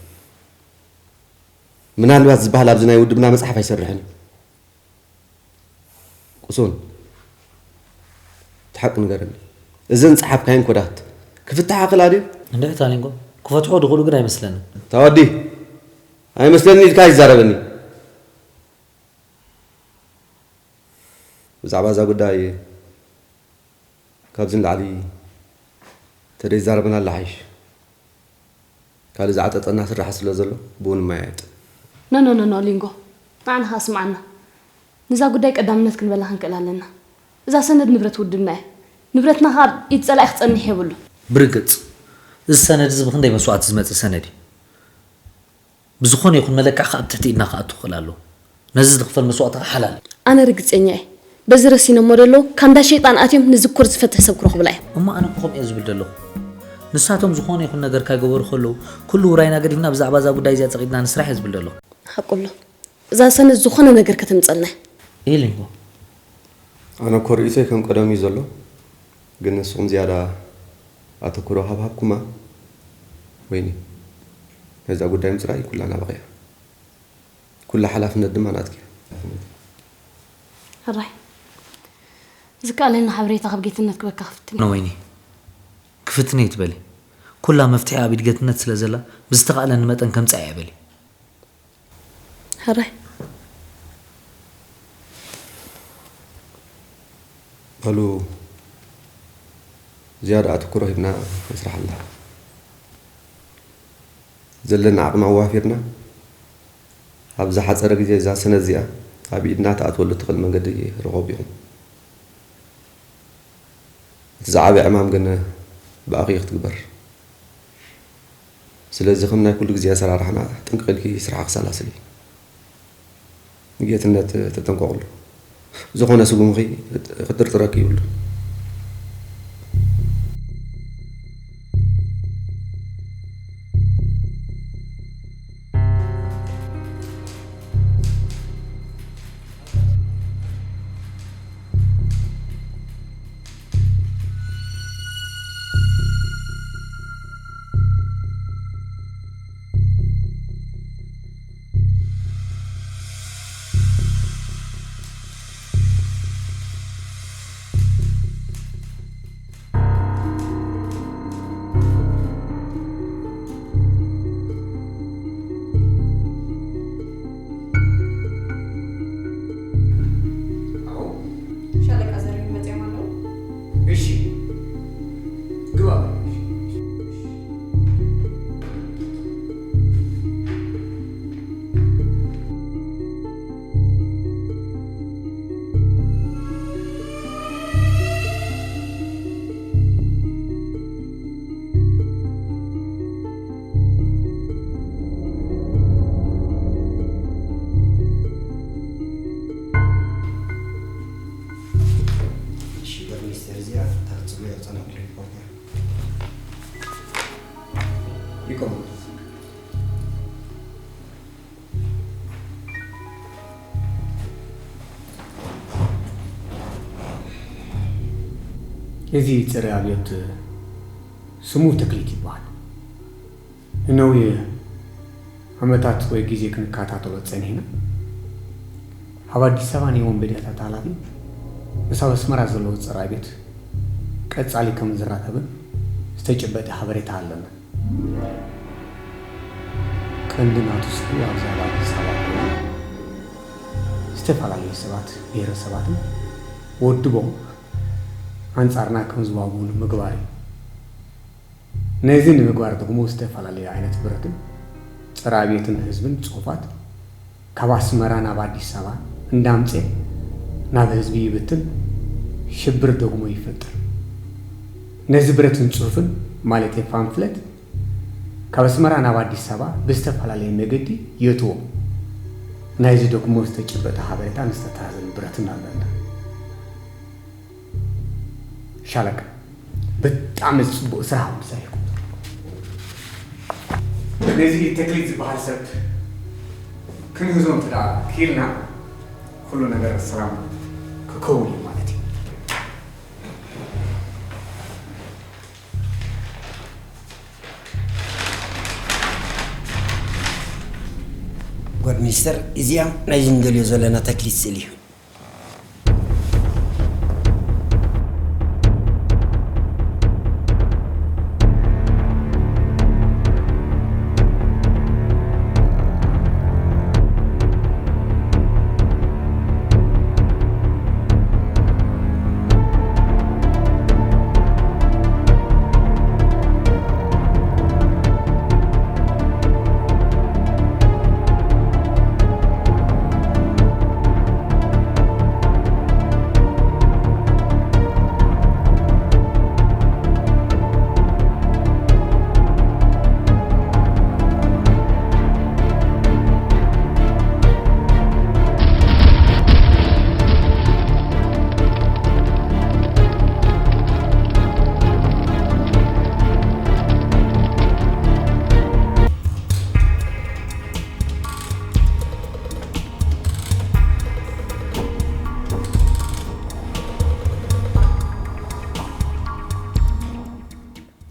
ምናልባት ዝበሃል ኣብዚ ናይ ውድብና መጽሓፍ ኣይሰርሕን እዩ። ቁሱን፣ እቲ ሓቂ ንገረኒ። እዘን ጸሓፍካየን ኮዳት ክፍትሓ ክላ ድዩ? እንድዒ ታሊንጎ፣ ክፈትሖ ድኽእሉ ግን ኣይመስለንን። ታወዲ፣ ኣይመስለኒ ኢልካ ይዛረበኒ። ብዛዕባ እዛ ጉዳይ ካብዚ ንላዕሊ ተደይዛረበናላ ሓይሽ። ካልእ ዝዓጠጠና ስራሕ ስለ ዘሎ ብኡ ንመያየጥ። ኖኖኖኖ ሊንጎ ንዓና ኸኣ ስምዓና። ንዛ ጉዳይ ቀዳምነት ክንበላ ክንክእል ኣለና። እዛ ሰነድ ንብረት ውድብና እያ። ንብረትና ኸኣ ኣብ ኢድ ጸላኢ ክጸንሕ የብሉን። ብርግጽ እዚ ሰነድ እዚ ብኽንደይ መስዋእቲ ዝመጽእ ሰነድ እዩ። ብዝኾነ ይኹን መለክዕ ከኣ ኣብ ትሕቲ ኢድና ክኣቱ ክኽእል ኣለዎ። ነዚ ዝኽፈል መስዋእቲ ከኣ ሓላል እዩ። ኣነ ርግጸኛ እየ። በዚ ረሲኖሞ ደለዉ ካብ እንዳ ሸይጣን ኣትዮም ንዝኩር ዝፈትሕ ሰብ ክረኽቡላ እዮም። እሞ ኣነ እኮ ከምኡ እየ ዝብል ደለኹ። ንሳቶም ዝኾነ ይኹን ነገር ካይገበሩ ከለዉ ኩሉ ውራይና ገዲፍና ብዛዕባ እዛ ጉዳይ እዚኣ ጸቒጥና ንስራሕ እየ ዝብል ደለኹ። ሓቁ ኣሎ። እዛ ሰነድ ዝኾነ ነገር ከተምጸልና እያ። ኢሊንጎ። ኣነ እኮ ርእይቶይ ከም ቀደሙ እዩ ዘሎ። ግን ንስኹም ዝያዳ ኣተኩሮ ካብ ሃብኩማ ወይኒ ነዛ ጉዳይ ምጽራይ ኩላ ናባኺ እያ። ኩላ ሓላፍነት ድማ ናትኪ እያ። ሕራይ ዝከኣለኒ ሓበሬታ ካብ ጌትነት ክበካ ክፍትን እየ። ነወይኒ ክፍትን እየ ትበሊ ኩላ መፍትሒ ኣብ ኢድ ጌትነት ስለ ዘላ ብዝተኻእለኒ መጠን ከምጽኣ እየ በሊ። ሕራይ በሉ ዝያዳ ኣትኩሮ ሂብና ንስራሓላ። ዘለና ዓቕሚ ኣዋፊርና ኣብ ዝሓፀረ ግዜ እዛ ሰነድ እዚኣ ኣብ ኢድና ትኣትወሉ እትኽእል መንገዲ ርኸቡ ኢኹም። እቲ ዝዓበየ ዕማም ግን ብኣኺ ክትግበር። ስለዚ ከም ናይ ኩሉ ግዜ ኣሰራርሓና ጥንቅቕ ኢልኪ ስራሕኺ ሰላስሊ። ንጌትነት ተጠንቀቕሉ። ዝኾነ ስጉምኺ ክጥርጥረኪ ይብሉ። ተፈጽሞ የጸናኩ ይቆም። እዚ ጸረ ኣብዮት ስሙ ተክሊት ይበሃል። ንነዊሕ ዓመታት ወይ ግዜ ክንከታተሎ ጸኒሕና። ኣብ ኣዲስ ኣበባ ናይ ወንበዴታት ሓላፊ ምስ ኣብ ኣስመራ ዘለዉ ጸረ ኣብዮት ቀጻሊ ከም ዝራኸብን ዝተጨበጠ ሓበሬታ ኣለና። ቀንዲ ናቱ ስሩ ኣብዛ ኣብ ኣዲስ ኣበባ ኮይኑ ዝተፈላለዩ ሰባት፣ ብሄረሰባትን ወድቦም ኣንጻርና ከም ዝዋግኡ ንምግባር እዩ። ነዚ ንምግባር ደግሞ ዝተፈላለዩ ዓይነት ብረትን ጸረ ኣብዮትን ህዝብን ጽሑፋት ካብ ኣስመራ ናብ ኣዲስ ኣበባ እንዳምጽኤ ናብ ህዝቢ ይብትን ሽብር ደግሞ ይፈጥር። ነዚ ብረትን ጽሑፍን ማለት ፓምፍለት ካብ ኣስመራ ናብ ኣዲስ ኣበባ ብዝተፈላለየ መገዲ የእትዎ። ናይዚ ደግሞ ዝተጨበጠ ሓበሬታን ዝተታሕዘ ንብረትን ኣለና። ሻለቃ፣ ብጣዕሚ ጽቡቕ ስራሕ ወዲ ሰሪሕኩም። ነዚ ተክሊት ዝበሃል ሰብ ክንህዞ እንተ ደኣ ክኢልና፣ ኩሉ ነገር ሰላም ክከውን እዩ ማለት እዩ። ጓድ ሚኒስተር፣ እዚኣ ናይዚ ንደልዮ ዘለና ተክሊት ስእሊ እዩ።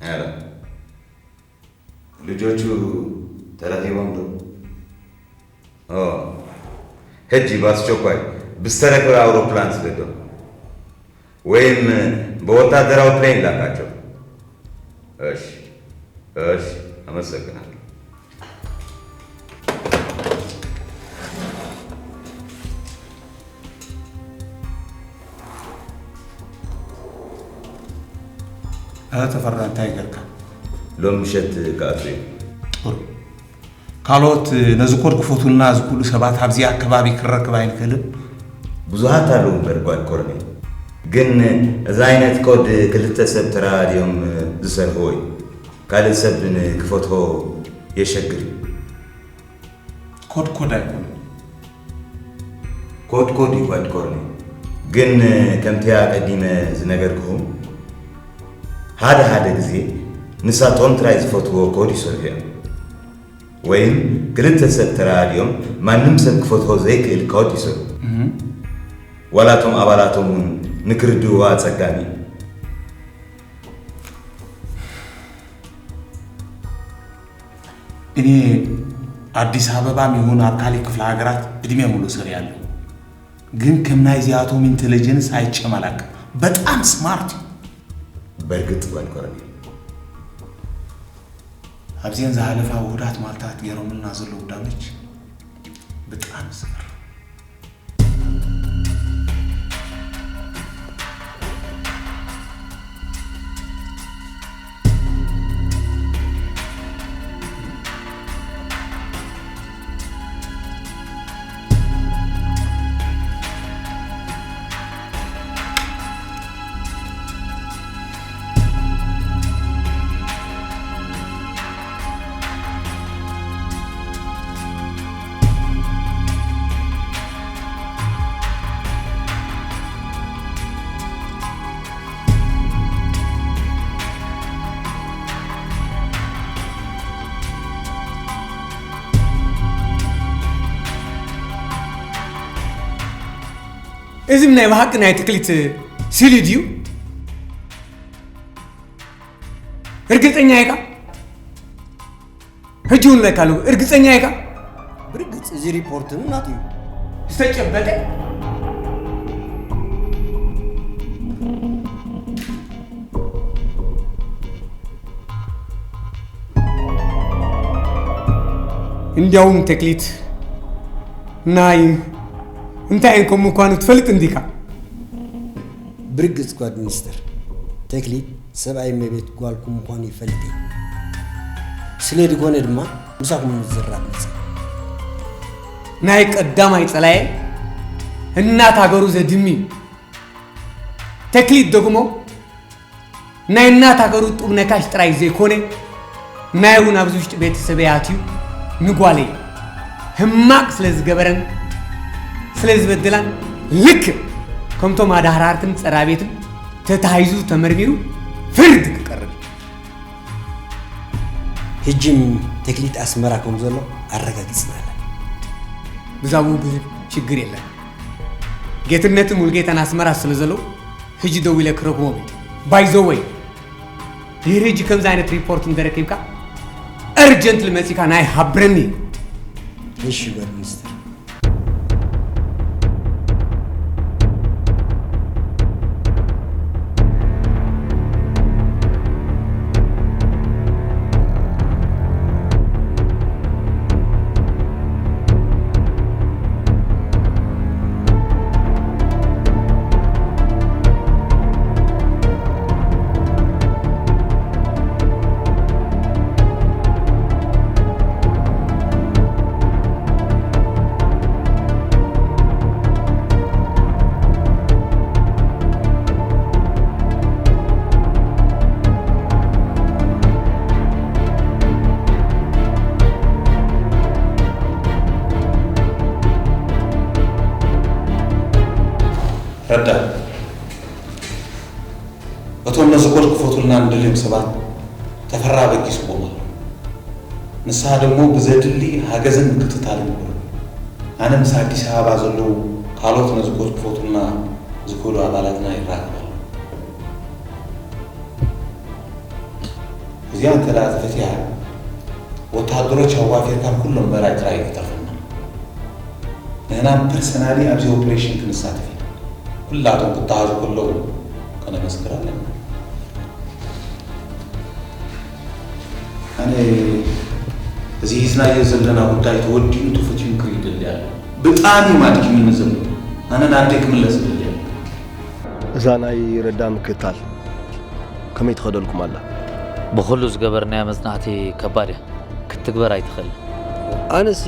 ኧረ፣ ልጆቹ ተረኺቦም ዶ? ኦ፣ ሕጂ በአስቸኳይ ብዝተረከበ ኣውሮፕላን ስደዶም፣ ወይም በወታደራዊ ፕሌን ላካቸው። እሺ፣ እሺ፣ አመሰግናለሁ። ኣታ ተፈራ፣ እንታይ ገርካ? ሎም ምሸት ክኣቱ እየ። ጥሩ። ካልኦት ነዚ ኮድ ክፈቱልና ዝኽእሉ ሰባት ኣብዚ ኣከባቢ ክንረክብ ኣይንኽእልን? ብዙሃት ኣለዉ እምበር ጓድ ኮርኔል፣ ግን እዚ ዓይነት ኮድ ክልተ ሰብ ተራድዮም ዝሰርሕዎ እዩ። ካልእ ሰብ ንክፈትሖ የሸግር እዩ። ኮድ ኮድ ኣይኮነን። ኮድ ኮድ እዩ ጓድ ኮርኔል፣ ግን ከምቲ ኣቐዲመ ዝነገርኩኹም፣ ሓደ ሓደ ግዜ ንሳቶም ጥራይ ዝፈትዎ ኮድ ይሰርሑ እዮም። ወይም ክልተ ሰብ ተራድዮም ማንም ሰብ ክፈትሖ ዘይክእል ኮድ ይሰርሑ። እህ። ዋላ እቶም ኣባላቶም እውን ንክርድእዎ ኣጸጋሚ እዩ። እኔ አዲስ አበባም ይሁን ኣብ ካሊእ ክፍለ ሃገራት እድሜ ሙሉ ሰሪያለሁ፣ ግን ከም ናይዚኣቶም ኢንቴሊጀንስ ኣይጨመላቅም። በጣም ስማርት እዩ። በርግጥ ጓል ኮረኔል። ኣብዘን ዝሓለፋ ውሁዳት ማልታት ገይሮምልና ዘለዉ ዳሜጅ ብጣዕሚ ዝገርም። እዚ ናይ ብሓቂ ናይ ተክሊት ስእሊ ድዩ? እርግጸኛ ኢኻ? ሕጂ እውን እብለካ ኣለኹ፣ እርግጸኛ ኢኻ? ብርግጽ እዚ ሪፖርት እውን ናቱ እዩ። ዝተጨበጠ? እንዲያውም ተክሊት ናይ እንታይ ከም ምዃኑ ትፈልጥ እንዲኻ? ብርግጽ ጓድ ሚኒስትር፣ ተክሊት ሰብኣይ እመቤት ጓልኩም ምዃኑ ይፈልጥ እየ። ስለ ዝኾነ ድማ ምሳኹም ምዝራብ መጽእ። ናይ ቀዳማይ ጸላኤ እናት ሃገሩ ዘድሚ ተክሊት ደግሞ ናይ እናት ሃገሩ ጡብ ነካሽ ጥራይ ዘይኮነ፣ ናይ እውን ኣብዚ ውሽጢ ቤተሰበይ ኣትዩ ንጓለይ ሕማቕ ስለ ዝገበረን ስለ ዝበደላን፣ ልክዕ ከምቶም ኣዳህራርትን ጸራቤትን ተታሂዙ ተመርሚሩ ፍርድ ክቀርብ። ሕጂ ተክሊት ኣስመራ ከም ዘሎ ኣረጋጊጽና ኣለና። ብዛብኡ ብዙሕ ሽግር የለን። ጌትነትን ሙሉጌታን ኣስመራ ስለ ዘለዉ፣ ሕጂ ደዊለ ክረኽቦም እየ። ባይ ዘ ወይ፣ ድሕሪ ሕጂ ከምዚ ዓይነት ሪፖርት እንተረኪብካ፣ እርጀንትሊ መጺእካ ናይ ሃብረኒ። እሺ ጓድ ሚኒስትር። ረዳ፣ እቶም ነዚ ኮድ ክፈትዉልና እንደልዮም ሰባት ተፈራ በጊስዎም ኣሎ። ንስኻ ደሞ ብዘድሊ ሓገዝን ምክትታልን ግበሩ። ኣነ ምስ ኣዲስ ኣበባ ዘለዉ ካልኦት ነዚ ኮድ ክፈትዉልና ዝኽእሉ ኣባላትና ይራኸብ ኣሎ። እዚኣ እንተ ደኣ ተፈቲሓ፣ ወተሃደሮች ኣዋፊርካ ንኩሎም ምእላይ ጥራይ እዩ ዝተርፈና። ንሕና ፐርሰናሊ ኣብዚ ኦፕሬሽን ክንሳተፍ ኢና። ኩላቶም ክተሃዙ ከለዉ ከነመስክር ኣለና። ኣነ እዚ ሒዝናዮ ዘለና ጉዳይ ተወዲኡን ተፈትዩን ክርኢ ይደሊ ኣለኹ። ብጣዕሚ እዩ ኣድኪሙኒ ዘሎ። ኣነ ናደይ ክምለስ ይደሊ ኣለኹ። እዛ ናይ ረዳ ምክትታል ከመይ ትኸደልኩም ኣላ? ብኹሉ ዝገበርናዮ መጽናዕቲ ከባድ እያ። ክትትግበር ኣይትኽእልን። ኣነሲ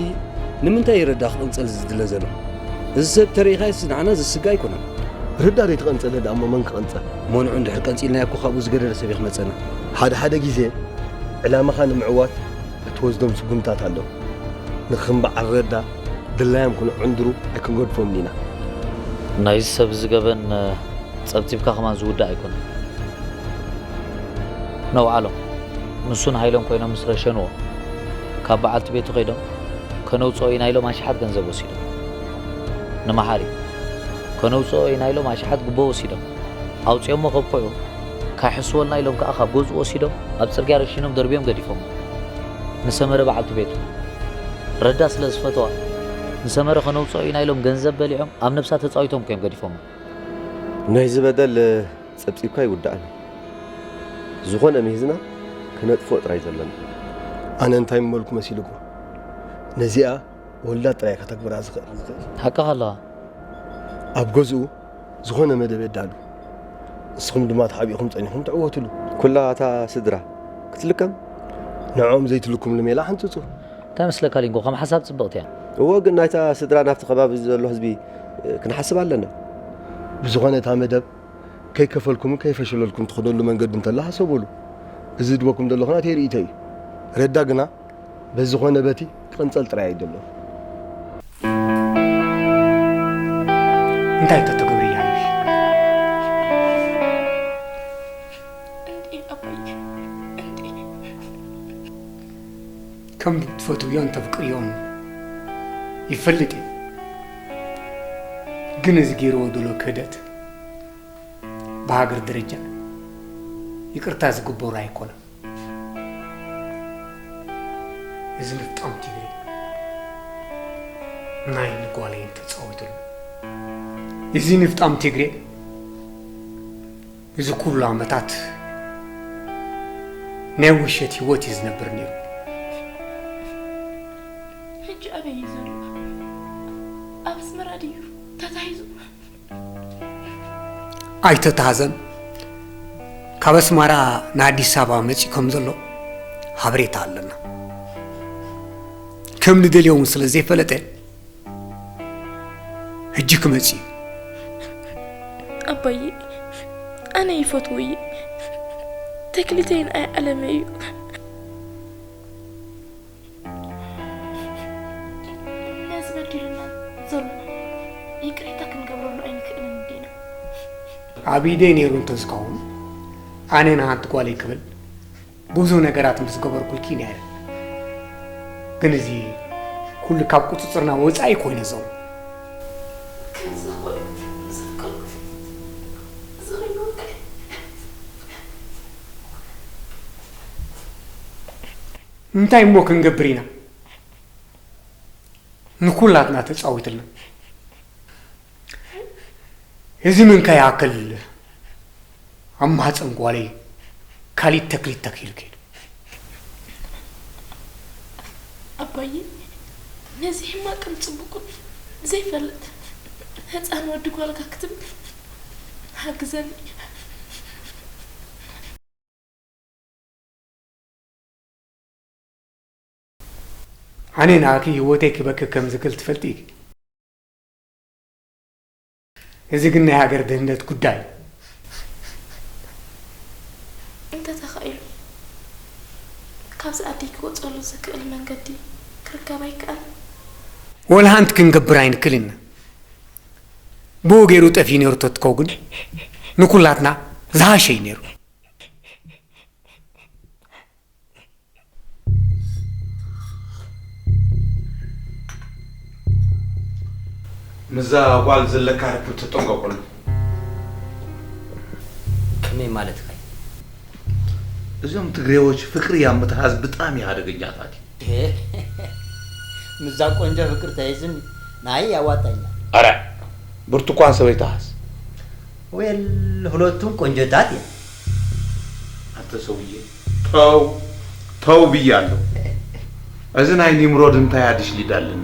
ንምንታይ እዩ ረዳ ክቕንጸል ዝድለ ዘሎ? እዚ ሰብ ተሪኢኻዮሲ ንዓና ዘስግእ ኣይኮነን። ረዳ ዘይትቐንጸለ ደኣ እሞ መን ክቐንጸል? መንዑ እንድሕር ቀንጺልናዮ እኮ ካብኡ ዝገደደ ሰብ እዩ ክመጸና። ሓደ ሓደ ግዜ ዕላማኻ ንምዕዋት እትወስዶም ስጉምታት ኣለዉ። ንክም በዓል ረዳ ድላዮም ክንዕንድሩ ኣይክንገድፎምን ኢና። ናይዚ ሰብ እዚ ገበን ጸብጺብካ ከማን ዝውዳእ ኣይኮነን። ነውዓሎም ንሱን ሃይሎም ኮይኖም ምስ ረሸንዎ፣ ካብ በዓልቲ ቤቱ ከይዶም ከነውጽኦ ኢና ኢሎም ኣሽሓት ገንዘብ ወሲዶም። ንመሓሪ ከነውጽኦ ኢና ኢሎም ኣሽሓት ጉቦ ወሲዶም። ኣውጺኦሞ ከብቅዑ፣ ካይሕስወልና ኢሎም ከኣ ካብ ገዝኡ ወሲዶም ኣብ ጽርግያ ረሺኖም ደርብዮም ገዲፎሞ። ንሰመረ በዓልቲ ቤቱ ረዳ ስለ ዝፈተዋ፣ ንሰመረ ከነውጽኦ ኢና ኢሎም ገንዘብ በሊዖም ኣብ ነብሳ ተጻዊቶም እኮ እዮም ገዲፎሞ። ናይዚ በደል ጸብጺብካ ኣይውዳእን እዩ። ዝኾነ ምሂዝና ክነጥፍኦ ጥራይ ዘለና። ኣነ እንታይ ምበልኩ መሲልኩም? ነዚኣ ወላድ ጥራይ ከተግብራ ዝኽእል። ሓቅኻ ኣለኻ። ኣብ ገዝኡ ዝኾነ መደብ የዳሉ። ንስኹም ድማ ተሓቢእኩም ጸኒኹም ትዕወትሉ። ኩላ እታ ስድራ ክትልከም? ንዕኦም ዘይትልኩምሉ ሜላ ሓንጽጹ። እንታይ መስለካ ሊንጎ፣ ከም ሓሳብ ጽብቕቲ እያ። እወ፣ ግን ናይታ ስድራ ናብቲ ከባቢ ዘሎ ህዝቢ፣ እ፣ ክንሓስብ ኣለና። ብዝኾነ እታ መደብ ከይከፈልኩምን ከይፈሸለልኩም ትኸደሉ መንገዲ እንተሎ ሓሰቡሉ። እዚ ዝድበኩም ዘለኹ ናተይ ርእይቶ እዩ። ረዳ ግና በዚ ኾነ በቲ ክቕንጸል ጥራይ እዩ ዘሎ። እንታይ ተተገብረ ይሓይሽ? እንዴ ኣባይ፣ እንዴ። ከም ትፈትውዮን ተፍቅርዮን ይፈልጥ እዩ። ግን እዚ ገይርዎ ዘሎ ክህደት ብሃገር ደረጃ ይቅርታ ዝግበሮ ኣይኮነን። እዚ ንፍጣም ትግሬ ናይ ንጓለይን ተጻዊትሉ። እዚ ንፍጣም ትግሬ እዚ ኩሉ ዓመታት ናይ ውሸት ህይወት እዩ ዝነብር ነይሩ። ሕጂ ኣበይ እዩ ዘሎ? ኣብ ኣስመራ ድዩ ተታሂዙ? ኣይተታሃዘን። ካብ ኣስመራ ንኣዲስ ኣበባ መጺኡ ከም ዘሎ ሓበሬታ ኣለና። ከም ንደልዮ እውን ስለ ዘይፈለጠ ሕጂ ክመጽእ እዩ። ኣባዬ፣ ኣነ ይፈትዎ እየ። ተክሊተይ ንኣይ ዓለመይ እዩ። ነዚ በዲሉና ዘሎ ይቅሬታ ክንገብረሉ ኣይንክእልን እንዲና። ኣብ ኢደይ ነይሩ እንተዝኸውን፣ ኣነ ንሓንቲ ጓለይ ክብል ብዙህ ነገራት ምስ ገበርኩልኪ ነይረ። ግን እዚ ኩሉ ካብ ቁጽጽርና ወጻኢ ኮይነ ዘሎ። ከምዚ ኮይኑ ዘፍቀርኩ፣ እዚ ኮይኑ ወቀ። እንታይ እሞ ክንገብር ኢና? ንኩላትና ተጻዊትልና። እዚ ምንካ ይኣክል። ኣብ ማህጸን ጓለይ ካሊእ ተክሊት ተኪሉ ከይዱ። ኣባዬ፣ ነዚ ሕማቅን ጽቡቅን ዘይፈልጥ ህጻን ወዲ ጓልካ ክትብል ሓግዘኒ። ኣነ ንኣኪ ህይወተይ ክበኪ ከም ዝክል ትፈልጢ ኢኪ። እዚ ግን ናይ ሃገር ድህነት ጉዳይ እዩ። እንተ ተኻኢሉ፣ ካብዚ ኣደይ ክወጸሉ ዝክእል መንገዲ ክርከብ ኣይከኣልን? ወላ ሓንቲ ክንገብር ኣይንክልን ኢና። ብኡ ገይሩ ጠፊኡ ነይሩ ተትከው ግን ንኩላትና ዝሃሸ እዩ ነይሩ። ምስዛ ጓል ዘለካ ርክብ ተጠንቀቁሉ። ከመይ ማለትካ እዩ? እዞም ትግሬዎች ፍቅሪ ኣብ ምትሓዝ ብጣዕሚ ሓደገኛታት እዩ። ምስዛ ቆንጆ ፍቅሪ ተይዝኒ ናይ ያዋጣኛል። ኣረ ብርቱኳን ሰበይታስ? ወል፣ ሁለቱም ቆንጆታት እያ። ኣንተ ሰውዬ ተው ተው ብያለሁ። እዚ ናይ ኒምሮድ እንታይ ኣዲስ ሊድ ኣለኒ?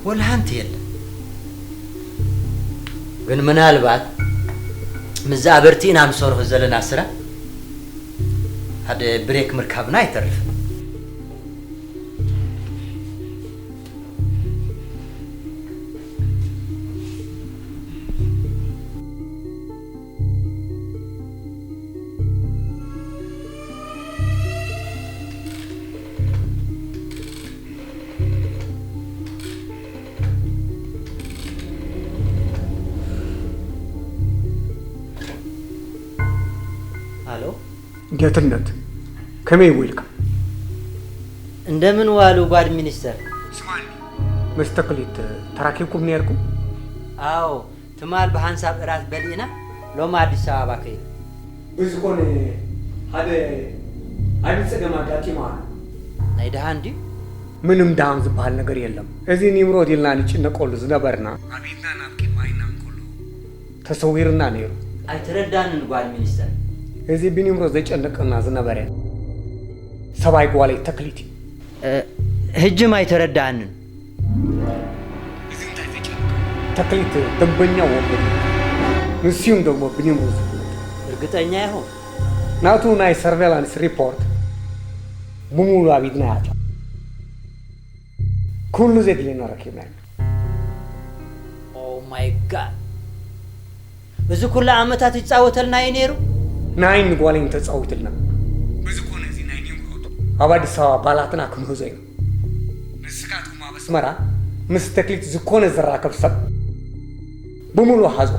ወላ ሓንቲ የለን። ግን ምናልባት ምስዛ ኣበርቲእና ንሰርሖ ዘለና ስራሕ ሓደ ብሬክ ምርካብና ኣይተርፍን። ኣሎ። ጌትነት፣ ከመይ ውዒልካ? እንደምን ዋሉ ጓድ ሚኒስተር? ስማዕኒ፣ ምስ ተክሊት ተራኪብኩም ነይርኩም? ኣዎ፣ ትማል ብሓንሳብ እራት በሊዕና ሎሚ ኣዲስ ኣበባ ከይዱ። ብዝኾነ ሓደ ዓቢ ጸገም ኣጋጢሙ ኣሎ። ናይ ደሃን ድዩ? ምንም ደሃን ዝበሃል ነገር የለም። እዚ ኒምሮድ ኢልና ንጭነቀሉ ዝነበርና ኣብ ኢድና ናብ ቂም ማይና እንከሎ ተሰዊርና ነይሩ። ኣይተረዳንን ጓል ሚኒስተር። እዚ ብኒምሮድ ዘጨንቀና ዝነበረ ሰብኣይ ጓለይ ተክሊት እዩ። እ፣ ህጅም ኣይተረዳንን። እዚ እንታይ ዘጨንቀ? ተክሊት ደንበኛ ወንበዴ እዩ። ንሱ እዩ ደሞ ብኒምሮድ ዝፍለጥ። እርግጠኛ ኢኹም? ናቱ ናይ ሰርቬላንስ ሪፖርት ብሙሉ ኣብ ኢድና ኣትያ። ኩሉ ዘድልየና ረኪብና ኢና። ኦ ማይ ጋድ! እዚ ኩሉ ዓመታት ይጻወተልና እዩ ነይሩ? ንዓይን ንጓለይን ተጻዊትልና። በዚ ኮነ እዚ ናይ ኒምሮድ ኣብ ኣዲስ ኣበባ ባላትና ክንህዞ ኢና። ንስኻትኩም ኣብ ኣስመራ ምስ ተክሊት ዝኾነ ዝራኸብ ሰብ ብምሉእ ሃዞ።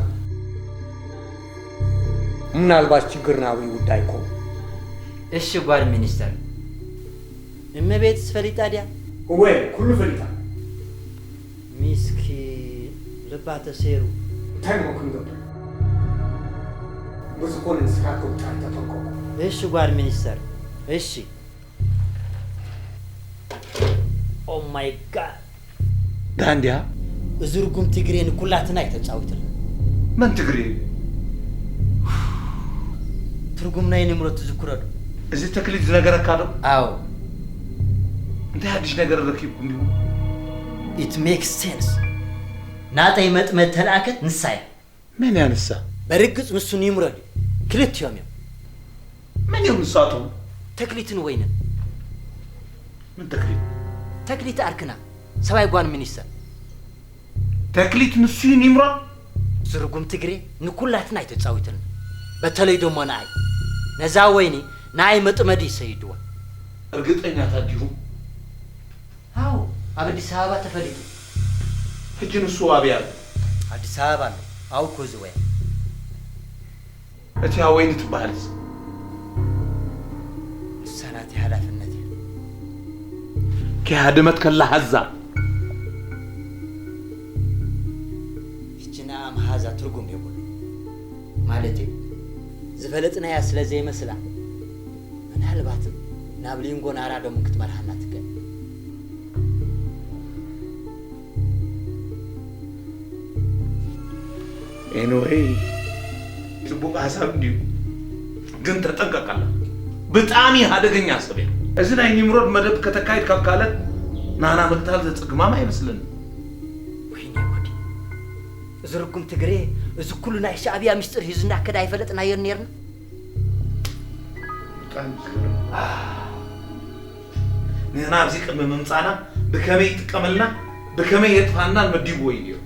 ምናልባት ችግርና ኣብ ይውዳ ይኸውን። እሺ ጓል ሚኒስተር፣ እመቤትስ ፈሊጣ ድያ? እወ፣ ኩሉ ፈሊጣ። ሚስኪን። እባ ተሰይሩ። እንታይ እሞ ክንገብር? ብዝኾነ ንስኻትኩም ጥራይ ተጠንቀቑ። እሺ ጓድ ሚኒስተር፣ እሺ። Oh my God! ዳንድያ? እዚ ርጉም ትግሬ ንኩላትና እዩ ተጻዊቱልና። መን ትግሬ? ትርጉም ናይ ንምሮ ትዝክሮ ዶ? እዚ ተክሊት ዝነገረካ ዶ? ኣዎ። እንታይ ሓድሽ ነገር ረኪብኩም ዲኹም? It makes sense። ናጠይ መጥመድ ተላእከት ንሳ እያ። መን እያ ንሳ? በርግጽ ንሱ ኒምሮድ እዩ። ክልቲኦም እዮም። መን እዮም ንሳቶም? ተክሊትን ወይንን። ምን ተክሊት? ተክሊት ዓርክና፣ ሰብኣይ ጓል ሚኒስተር። ተክሊት ንሱ እዩ ኒምሮድ? ዝርጉም ትግሬ ንኩላትና እዩ ተጻዊቱልና። በተለይ ደሞ ንኣይ። ነዛ ወይኒ ንኣይ መጥመዲ ይሰይድዋ። እርግጠኛታት ዲኹም? ኣዎ፣ ኣብ ኣዲስ ኣበባ ተፈሊጡ። ሕጂ ንሱ ኣበይ ኣሎ? ኣዲስ ኣበባ ኣሎ። ኣብኡ እኮ ዝወያ። እቲኣ ወይኒ ትበሃልስ? ንሳ ናተይ ሓላፍነት እያ። ከይሃደመት ከላ ሃዛ። ሕጂ ንኣ ምሃዛ ትርጉም የብሉ። ማለተይ፣ ዝፈለጥናያ ስለ ዘይመስላ፣ ምናልባትም ናብ ሊንጎ ናራዶምን ክትመርሃና ትክእል። ኤኒወይ፣ ጽቡቕ ሓሳብ እንድዩ፣ ግን ተጠንቀቀላ። ብጣዕሚ ሓደገኛ ሰብ እያ። እዚ ናይ ኒምሮድ መደብ ከተካይድ ካብ ካልእ ናና ምቅታል ዘጸግማም ኣይመስለኒ። ወይኔ ጉድ! እዚ ርጉም ትግሬ፣ እዚ ኩሉ ናይ ሻዕብያ ምስጢር ሂዙ እናከደ ኣይፈለጥናዮን ኔርና? ብጣዕሚ ዝገርም። ንሕና ኣብዚ ቅድሚ ምምጻና ብከመይ ይጥቀመልና፣ ብከመይ የጥፋና መዲብዎ እዩ ነይሩ።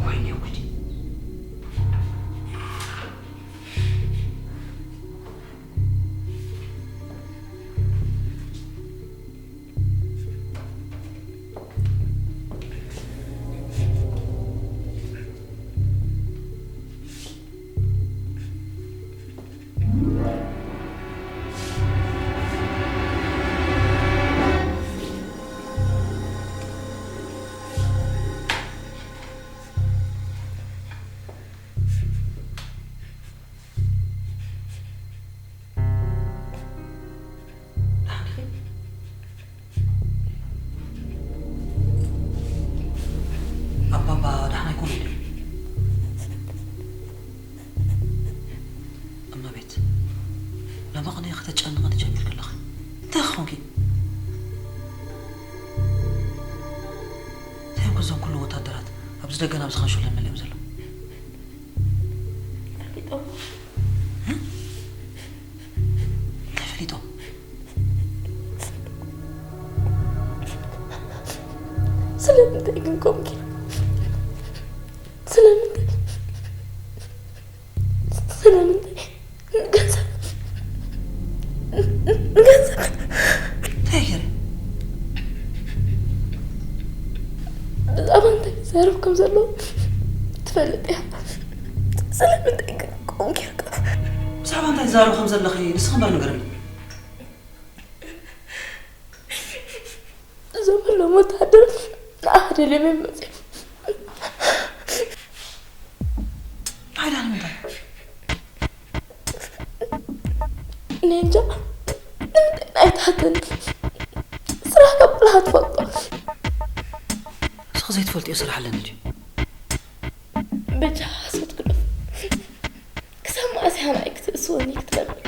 ወይኔ ጉድ! ኣባባ ደሓን ኣይኮኑን ድዩ? እመቤት፣ ሎሚ ቅነ ከተጨንቕኒ ጀሚርኪ ኣለኺ። እንታይ ክኾንኪ? እንታይ እዮም እዞም ኩሉ ወታደራት ኣብዚ ደገን ኣብዚ ኻንሾሎን መሊኦም ዘለዉ? ፈሊጦም። እንታይ ፈሊጦም? ስለምንታይ ግን ከምኡ ጌርካ? ስለምንታይ? ስለምንታይ? ንገንዘብ፣ ንገንዘብ። እንታይ ገይረ? ብዛዕባ እንታይ ይዛረብ ከም ዘሎ ትፈልጥ እያ። ስለምንታይ ግን ከምኡ ጌርካ? ብዛዕባ እንታይ ትዛረብ ከም ዘለኺ ንስኺ እምበር ንገርኒ። እዞም ኩሎም ወታደር ንዓኻ ደልዮም እዮም መፅዮም። ፋይዳ ንምንታይ? እኔ እንጃ። ንምንታይ ኣይትሓተኒ? ስራሕካ ብላካ ትፈልጦ። እስኺ ዘይትፈልጥዮ ስራሕ ኣለኒ ድዩ? በጃ ሓሶት ግደፍ። ክሳብ መኣስ ኢኻ ንዓይ ክትእስወኒ ክትነብር?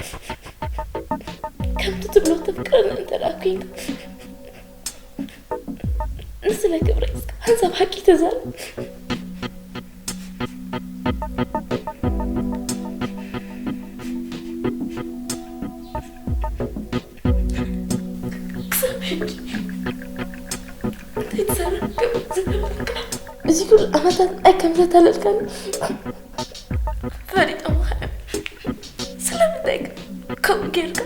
ከምቲ ትብሎ ተፍቅረኒ እንተ ደኣ ኲንካ፣ ንስለ ክብረይ እስከ ሓንሳብ ሓቂ ተዛረብ። ክሳብ ሕጂ እንታይ ትዛረብ ከም ዝነበርካ፣ እዚ ኩሉ ዓመታት እንታይ ከም ዘታለልካኒ ፈሊጦም እዮም። ስለምንታይ ግን ከምኡ ጌርካ?